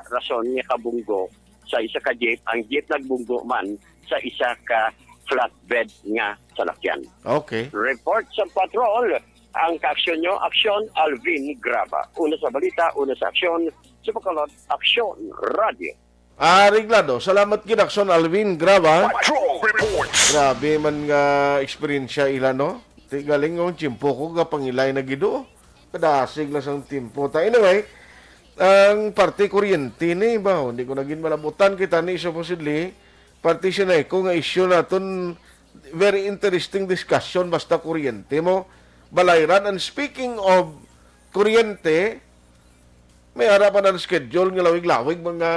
rason nga kabunggo sa isa ka jeep, ang jeep nagbunggo man sa isa ka flatbed nga salakyan. Okay. Report sa patrol, ang kaaksyon nyo, Aksyon Alvin Graba. Una sa balita, una sa aksyon, sa Bacolod, Aksyon Radio. Areglado. Salamat gid, Aksyon Alvin Graba. Patrol Reports. Grabe man nga eksperyensya ila, no? Ti galing ang tiyempo ko, gapangilay na gido. Kadasig lang sang tiyempo ta. Anyway, ang parte kuryente ni, ba, hindi ko naging malabutan kita ni supposedly. Parte siya na ko nga issue naton, very interesting discussion basta kuryente mo. Balayran, and speaking of kuryente, may ara pa na schedule nga lawig-lawig mga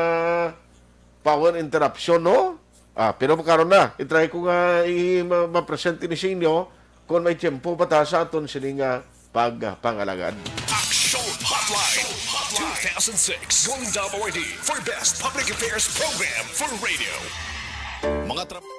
power interruption, no? Ah, pero karon na, i-try ko nga i-, ma-, ma-present ini sa inyo kung may tiyempo pa ta sa aton sini nga pagpangalagad. Action Hotline two thousand six Golden Dome Awardee for Best Public Affairs Program for Radio. Mga tra-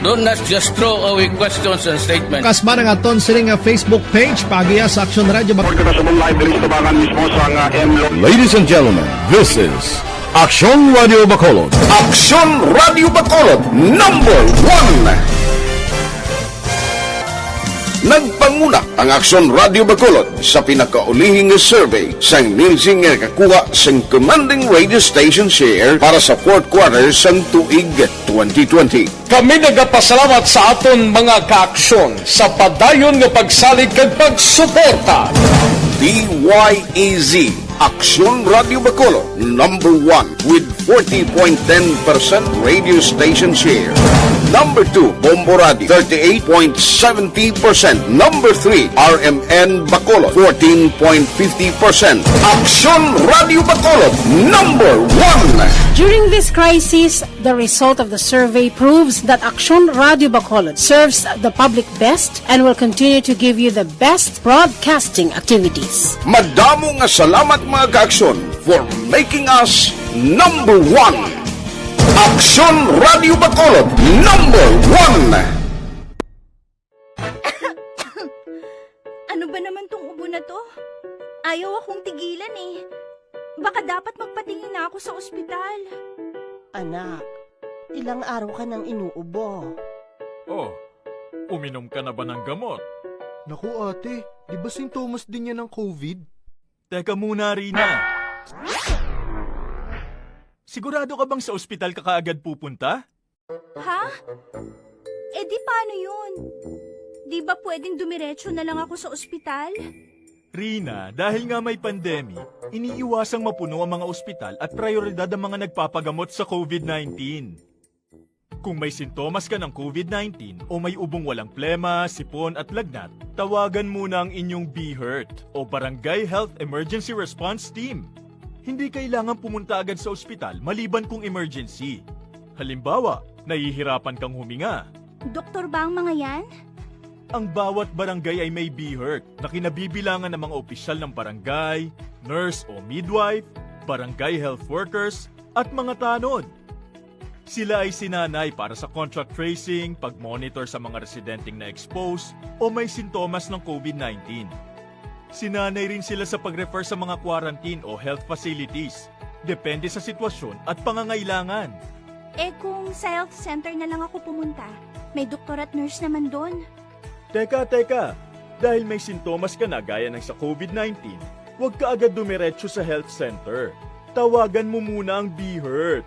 Don't not just throw away questions and statements. Kasma nga aton sini nga Facebook page, paagiha sa Aksyon Radio Bacolod. Report ka sa Mumbai, Police Tabangan mismo sa nga M Lo- Ladies and gentlemen, this is Aksyon Radio Bacolod. Aksyon Radio Bacolod, number one. Nagpanguna ang Aksyon Radio Bacolod sa pinakaulihing survey sang Nielsen nga nakakuha sang commanding radio station share para sa fourth quarter sang tuig twenty twenty. Kami nagapasalamat sa aton mga kaaksyon sa padayon nga pagsalig kag pagsuporta. D Y E Z, Aksyon Radio Bacolod, number one with forty point ten percent radio station share. Number two, Bombo Radio, thirty-eight point seventy percent. Number three, R M N Bacolod, fourteen point fifty percent. Aksyon Radio Bacolod, number one. During this crisis, the result of the survey proves that Aksyon Radio Bacolod serves the public best and will continue to give you the best broadcasting activities. Madamo nga salamat, mga kaaksyon, for making us number one. Aksyon Radio Bacolod, number one. Ano ba naman tong ubo na to? Ayaw akong tigilan eh. Baka dapat magpatingin na ako sa ospital. Anak, ilang araw ka nang inuubo. Oh, uminom ka na ba ng gamot? Naku, ate, di ba sintomas din yan ng covid? Teka muna, Rina. Sigurado ka bang sa ospital ka kaagad pupunta? Ha? Eh di paano yun? Di ba pwedeng dumiretso na lang ako sa ospital? Rina, dahil nga may pandemic, iniiwasang mapuno ang mga ospital at prioridad ang mga nagpapagamot sa covid nineteen. Kung may sintomas ka ng covid nineteen o may ubong walang plema, sipon at lagnat, tawagan muna ang inyong BHERT o Barangay Health Emergency Response Team. Hindi kailangan pumunta agad sa ospital maliban kung emergency. Halimbawa, nahihirapan kang huminga. Doktor ba ang mga yan? Ang bawat barangay ay may BHERT na kinabibilangan ng mga opisyal ng barangay, nurse o midwife, barangay health workers, at mga tanod. Sila ay sinanay para sa contact tracing, pag-monitor sa mga residenteng na-expose o may sintomas ng covid nineteen. Sinanay rin sila sa pag-refer sa mga quarantine o health facilities, depende sa sitwasyon at pangangailangan. Eh, kung sa health center na lang ako pumunta, may doktor at nurse naman doon. Teka, teka. Dahil may sintomas ka na gaya ng sa covid nineteen, huwag ka agad dumiretso sa health center. Tawagan mo muna ang BHERT.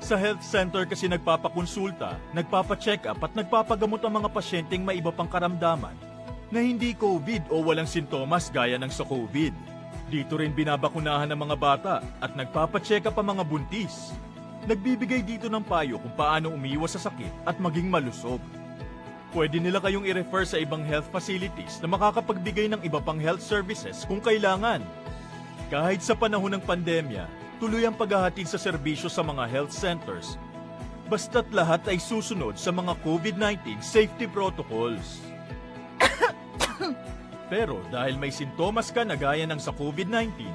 Sa health center kasi nagpapakonsulta, nagpapacheck-up at nagpapagamot ang mga pasyenteng may iba pang karamdaman na hindi covid o walang sintomas gaya ng sa covid. Dito rin binabakunahan ang mga bata at nagpapacheck-up ang mga buntis. Nagbibigay dito ng payo kung paano umiwas sa sakit at maging malusog. Pwede nila kayong i-refer sa ibang health facilities na makakapagbigay ng iba pang health services kung kailangan. Kahit sa panahon ng pandemya, tuloy ang paghahatid sa serbisyo sa mga health centers, basta't lahat ay susunod sa mga covid nineteen safety protocols. Pero dahil may sintomas ka na gaya ng sa covid nineteen,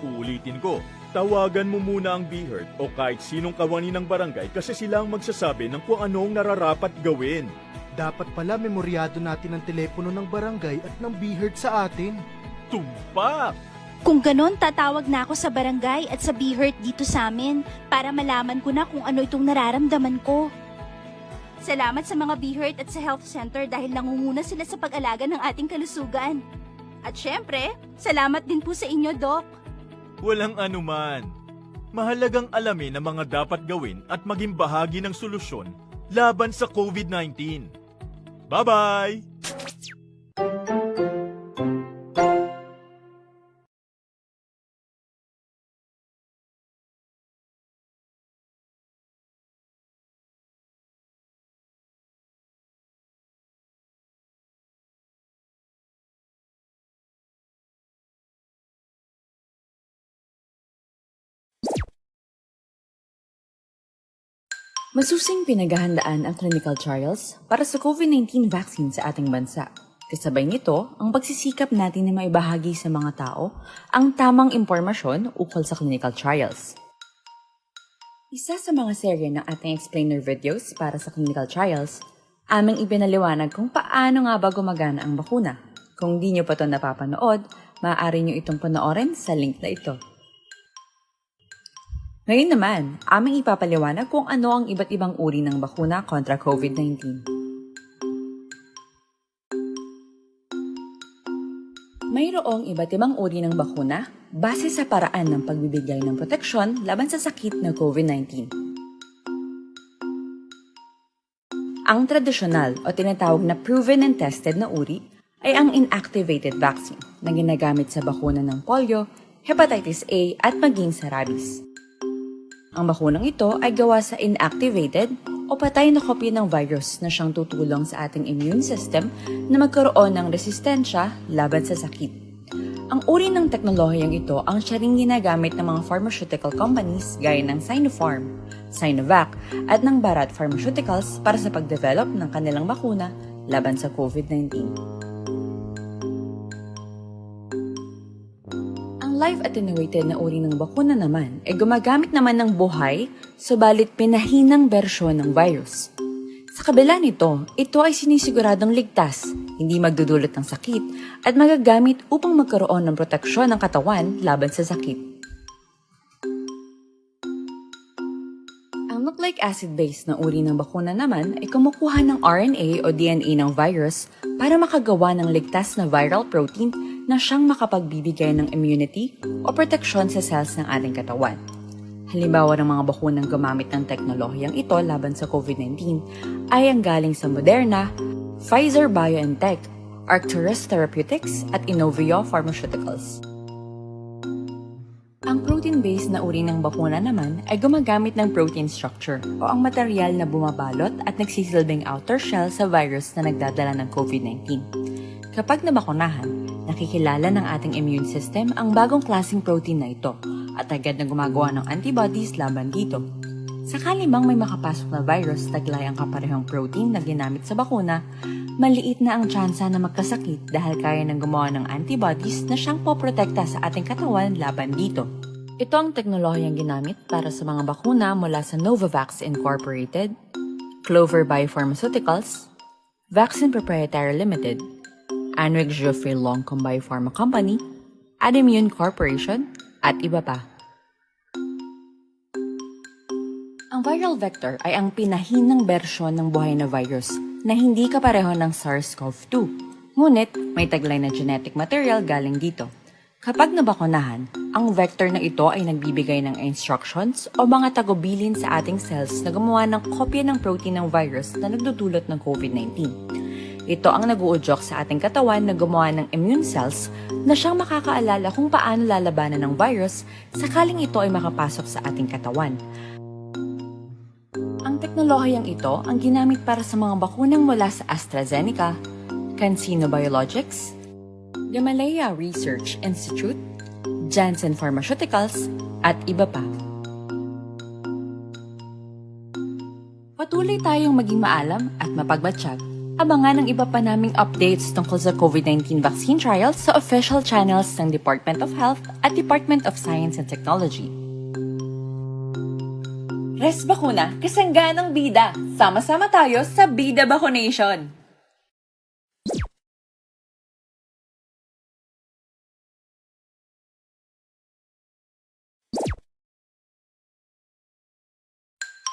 uulitin ko, tawagan mo muna ang BHERT o kahit sinong kawani ng barangay kasi sila ang magsasabi ng kung ano ang nararapat gawin. Dapat pala memoryado natin ang telepono ng barangay at ng BHERT sa atin. Tumpak! Kung ganon, tatawag na ako sa barangay at sa BHERT dito sa amin para malaman ko na kung ano itong nararamdaman ko. Salamat sa mga BHERT at sa health center dahil nangunguna sila sa pag-alaga ng ating kalusugan. At syempre, salamat din po sa inyo, Doc. Walang anuman. Mahalagang alamin ang mga dapat gawin at maging bahagi ng solusyon laban sa covid nineteen. Bye-bye! Masusing pinaghahandaan ang clinical trials para sa covid nineteen vaccine sa ating bansa. Kasabay nito, ang pagsisikap natin na maibahagi sa mga tao ang tamang impormasyon ukol sa clinical trials. Isa sa mga serye ng ating explainer videos para sa clinical trials, aming ipinaliwanag kung paano nga ba gumagana ang bakuna. Kung di nyo pa to napapanood, maaari nyo itong panoorin sa link na ito. Ngayon naman, aming ipapaliwanag kung ano ang iba't ibang uri ng bakuna kontra COVID nineteen. Mayroong iba't ibang uri ng bakuna base sa paraan ng pagbibigay ng proteksyon laban sa sakit na COVID nineteen. Ang tradisyonal o tinatawag na proven and tested na uri ay ang inactivated vaccine na ginagamit sa bakuna ng polio, hepatitis A, at maging sa rabies. Ang bakunang ito ay gawa sa inactivated o patay na kopya ng virus na siyang tutulong sa ating immune system na magkaroon ng resistensya laban sa sakit. Ang uri ng teknolohiyang ito ang siya ring ginagamit ng mga pharmaceutical companies gaya ng Sinopharm, Sinovac, at ng Bharat Pharmaceuticals para sa pagdevelop ng kanilang bakuna laban sa COVID nineteen. Ang live attenuated na uri ng bakuna naman ay gumagamit naman ng buhay, subalit pinahinang bersyon ng virus. Sa kabila nito, ito ay sinisiguradong ligtas, hindi magdudulot ng sakit, at magagamit upang magkaroon ng proteksyon ng katawan laban sa sakit. Ang nucleic acid-based na uri ng bakuna naman ay kumukuha ng R N A o D N A ng virus para makagawa ng ligtas na viral protein na siyang makapagbibigay ng immunity o proteksyon sa cells ng ating katawan. Halimbawa ng mga bakunang gumamit ng teknolohiyang ito laban sa COVID nineteen ay ang galing sa Moderna, Pfizer-BioNTech, Arcturus Therapeutics, at Inovio Pharmaceuticals. Ang protein-based na uri ng bakuna naman ay gumagamit ng protein structure o ang material na bumabalot at nagsisilbing outer shell sa virus na nagdadala ng COVID nineteen. Kapag nabakunahan, nakikilala ng ating immune system ang bagong klaseng protein na ito at agad na gumagawa ng antibodies laban dito. Sakali mang may makapasok na virus taglay ang kaparehong protein na ginamit sa bakuna, maliit na ang tsansa na magkasakit dahil kaya nang gumawa ng antibodies na siyang poprotekta sa ating katawan laban dito. Ito ang teknolohiyang ginamit para sa mga bakuna mula sa Novavax Incorporated, Clover Biopharmaceuticals, Vaccine Proprietary Limited, Anreg Geoffrey Longcom Biopharma Company, Adimmune Corporation, at iba pa. Ang viral vector ay ang pinahinang bersyon ng buhay na virus na hindi kapareho ng SARS-CoV two. Ngunit, may taglay na genetic material galing dito. Kapag nabakunahan, ang vector na ito ay nagbibigay ng instructions o mga tagubilin sa ating cells na gumawa ng kopya ng protein ng virus na nagdudulot ng COVID nineteen. Ito ang nag-uudyok sa ating katawan na gumawa ng immune cells na siyang makakaalala kung paano lalabanan ng virus sakaling ito ay makapasok sa ating katawan. Ang teknolohiyang ito ang ginamit para sa mga bakunang mula sa AstraZeneca, CanSino Biologics, Gamaleya Research Institute, Janssen Pharmaceuticals, at iba pa. Patuloy tayong maging maalam at mapagmatsyag. Abangan ang iba pa naming updates tungkol sa COVID nineteen vaccine trials sa official channels ng Department of Health at Department of Science and Technology. Res Bakuna, kasangganang bida. Sama-sama tayo sa Bida Vaccination.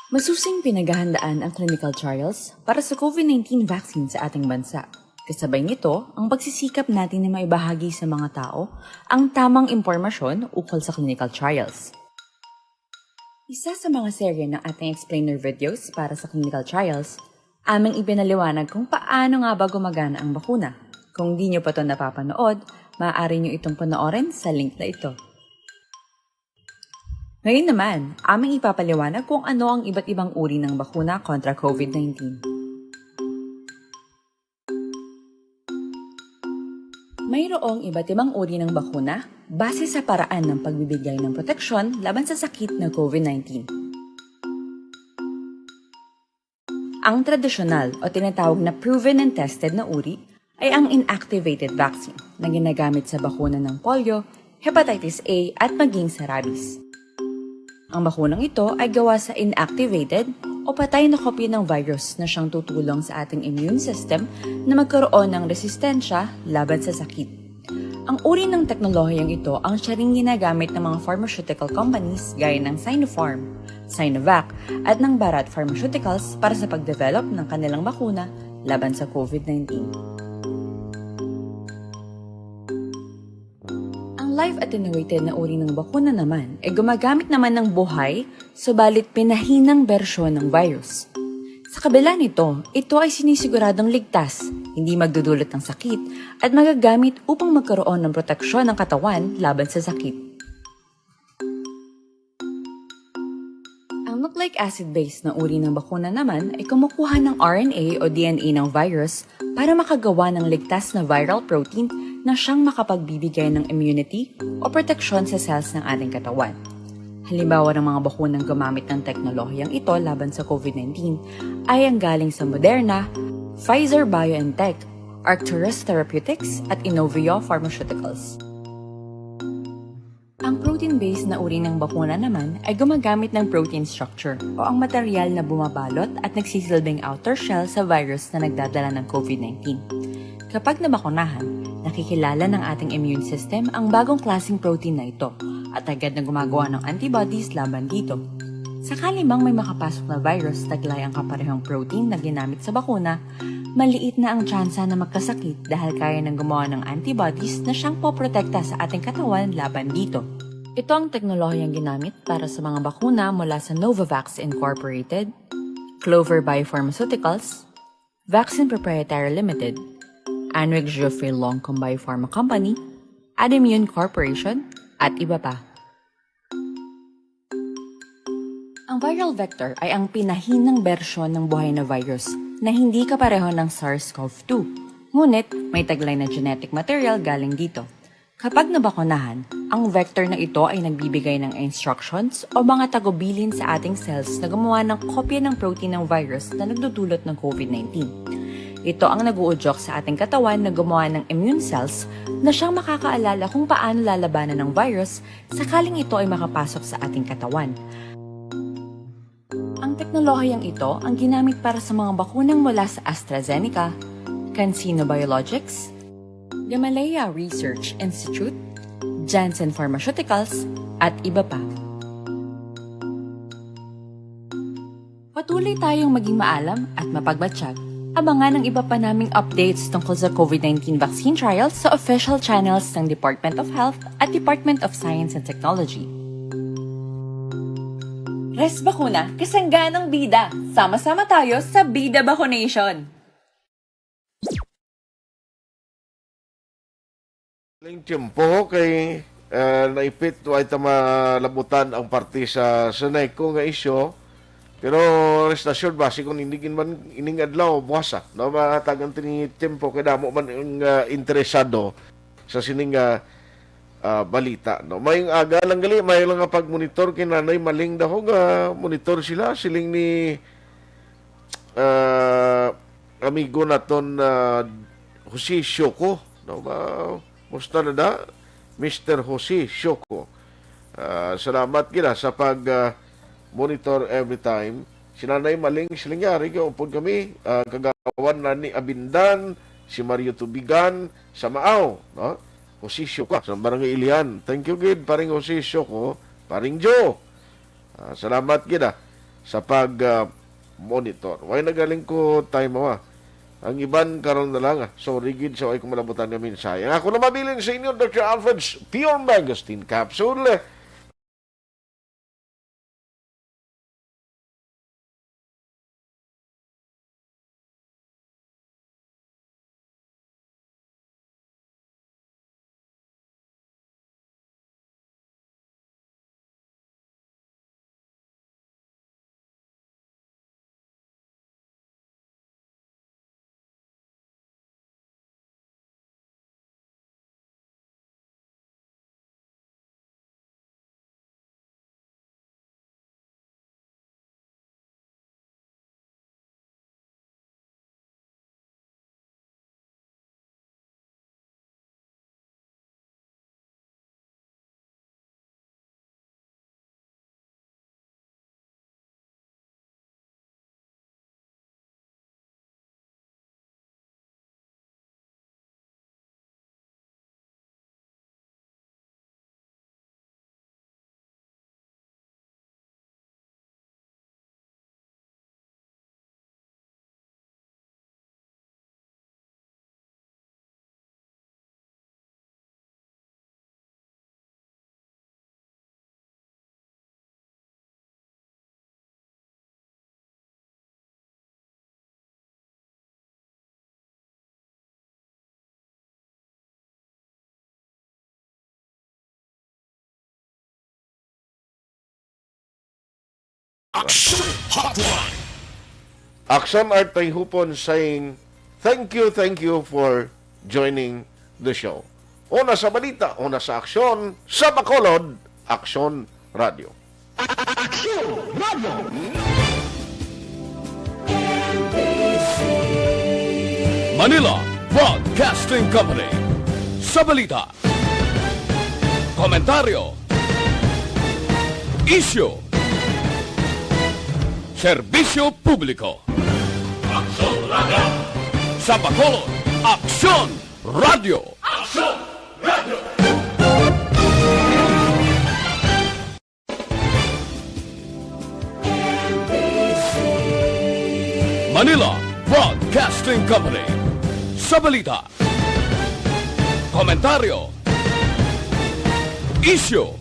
Masusing pinaghahandaan ang clinical trials para sa COVID nineteen vaccine sa ating bansa. Kasabay nito, ang pagsisikap natin na maibahagi sa mga tao ang tamang impormasyon ukol sa clinical trials. Isa sa mga serye ng ating explainer videos para sa clinical trials, aming ipinaliwanag kung paano nga ba gumagana ang bakuna. Kung di nyo pa to napapanood, maaari nyo itong panoorin sa link na ito. Ngayon naman, aming ipapaliwanag kung ano ang iba't ibang uri ng bakuna kontra COVID nineteen. Mayroong iba't ibang uri ng bakuna base sa paraan ng pagbibigay ng proteksyon laban sa sakit na COVID nineteen. Ang tradisyonal o tinatawag na proven and tested na uri ay ang inactivated vaccine na ginagamit sa bakuna ng polio, hepatitis A, at maging sa rabies. Ang bakunang ito ay gawa sa inactivated o patay na kopya ng virus na siyang tutulong sa ating immune system na magkaroon ng resistensya laban sa sakit. Ang uri ng teknolohiyang ito ang siya ring ginagamit ng mga pharmaceutical companies gaya ng Sinopharm, Sinovac, at ng Bharat Pharmaceuticals para sa pagdevelop ng kanilang bakuna laban sa COVID nineteen. Ang live attenuated na uri ng bakuna naman ay gumagamit naman ng buhay, subalit pinahinang bersyon ng virus. Sa kabila nito, ito ay sinisiguradong ligtas, hindi magdudulot ng sakit, at magagamit upang magkaroon ng proteksyon ng katawan laban sa sakit. Ang nucleic acid-based na uri ng bakuna naman ay kumukuha ng R N A o D N A ng virus para makagawa ng ligtas na viral protein na siyang makapagbibigay ng immunity o proteksyon sa cells ng ating katawan. Halimbawa ng mga bakunang gumamit ng teknolohiyang ito laban sa COVID nineteen ay ang galing sa Moderna, Pfizer-BioNTech, Arcturus Therapeutics, at Inovio Pharmaceuticals. Ang protein-based na uri ng bakuna naman ay gumagamit ng protein structure o ang material na bumabalot at nagsisilbing outer shell sa virus na nagdadala ng COVID nineteen. Kapag nabakunahan, nakikilala ng ating immune system ang bagong klaseng protein na ito at agad na gumagawa ng antibodies laban dito. Sakali mang may makapasok na virus taglay ang kaparehong protein na ginamit sa bakuna, maliit na ang tsansa na magkasakit dahil kaya nang gumawa ng antibodies na siyang poprotekta sa ating katawan laban dito. Ito ang teknolohiyang ginamit para sa mga bakuna mula sa Novavax Incorporated, Clover Biopharmaceuticals, Vaccine Proprietary Limited, Anreg Geoffrey Longcom Biopharma Company, Adimmune Corporation, at iba pa. Ang viral vector ay ang pinahinang bersyon ng buhay na virus na hindi kapareho ng SARS-CoV two. Ngunit, may taglay na genetic material galing dito. Kapag nabakunahan, ang vector na ito ay nagbibigay ng instructions o mga tagubilin sa ating cells na gumawa ng kopya ng protein ng virus na nagdudulot ng COVID nineteen. Ito ang nag-uudyok sa ating katawan na gumawa ng immune cells na siyang makakaalala kung paano lalabanan ng virus sakaling ito ay makapasok sa ating katawan. Ang teknolohiyang ito ang ginamit para sa mga bakunang mula sa AstraZeneca, CanSino Biologics, Gamaleya Research Institute, Janssen Pharmaceuticals, at iba pa. Patuloy tayong maging maalam at mapagmatsyag. Abangan ang iba pa naming updates tungkol sa COVID nineteen vaccine trials sa official channels ng Department of Health at Department of Science and Technology. Res Bakuna, kasangganang bida. Sama-sama tayo sa Bida Vacunation. Ning tiyempo kay, ah, naipit, wa ta malabutan ang parte sa Seneco nga isyu. Pero rest assured, basi kung hindi gid man ining adlaw, buwasa, no, mahatagan tini tiyempo kay damo man ang, ah, interesado sa sining, ah, ah, balita, no. Mayong aga lang gali, mayo lang nga pag-monitor kay Nanay Maling daw nga monitor sila, siling ni, ah, amigo naton, ah, Jose Sioco, no? Ba, musta na da, Mister Jose Sioco? Ah, salamat gid, ah, sa pag, ah, monitor every time. Si Nanay Maling, siling niya, "Ari, upod kami, ah, Kagawan na ni Abindan, si Mario Tubigan, sa Maaw, no? Jose Sioco, sa Barangay Ilian. Thank you gid, paring Jose Sioco, paring Joe." Ah, salamat gid, ah, sa pag, ah, monitor. Way nagaling ko time, ah. Ang iban karon na lang, ah. Sorry gid sa way ko malabutan nga mensahe. Ang ako na mabilin sa inyo, Doctor Alfred's Pure Mangosteen Capsule. Action Hotline. Action Art Tayhupon saying, "Thank you, thank you for joining the show." Una sa balita, una sa aksyon, sa Bacolod, Aksyon Radio. Aksyon Radio. Manila Broadcasting Company. Sa balita, komentaryo, isyu, serbisyo publiko. Aksyon Radio. Sa Bacolod, Aksyon Radio. Aksyon Radio. Manila Broadcasting Company. Sa balita, komentaryo, isyu,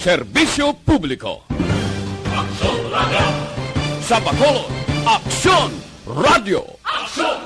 serbisyo publiko. Aksyon Radio. Sa Bacolod, Aksyon Radio. Aksyon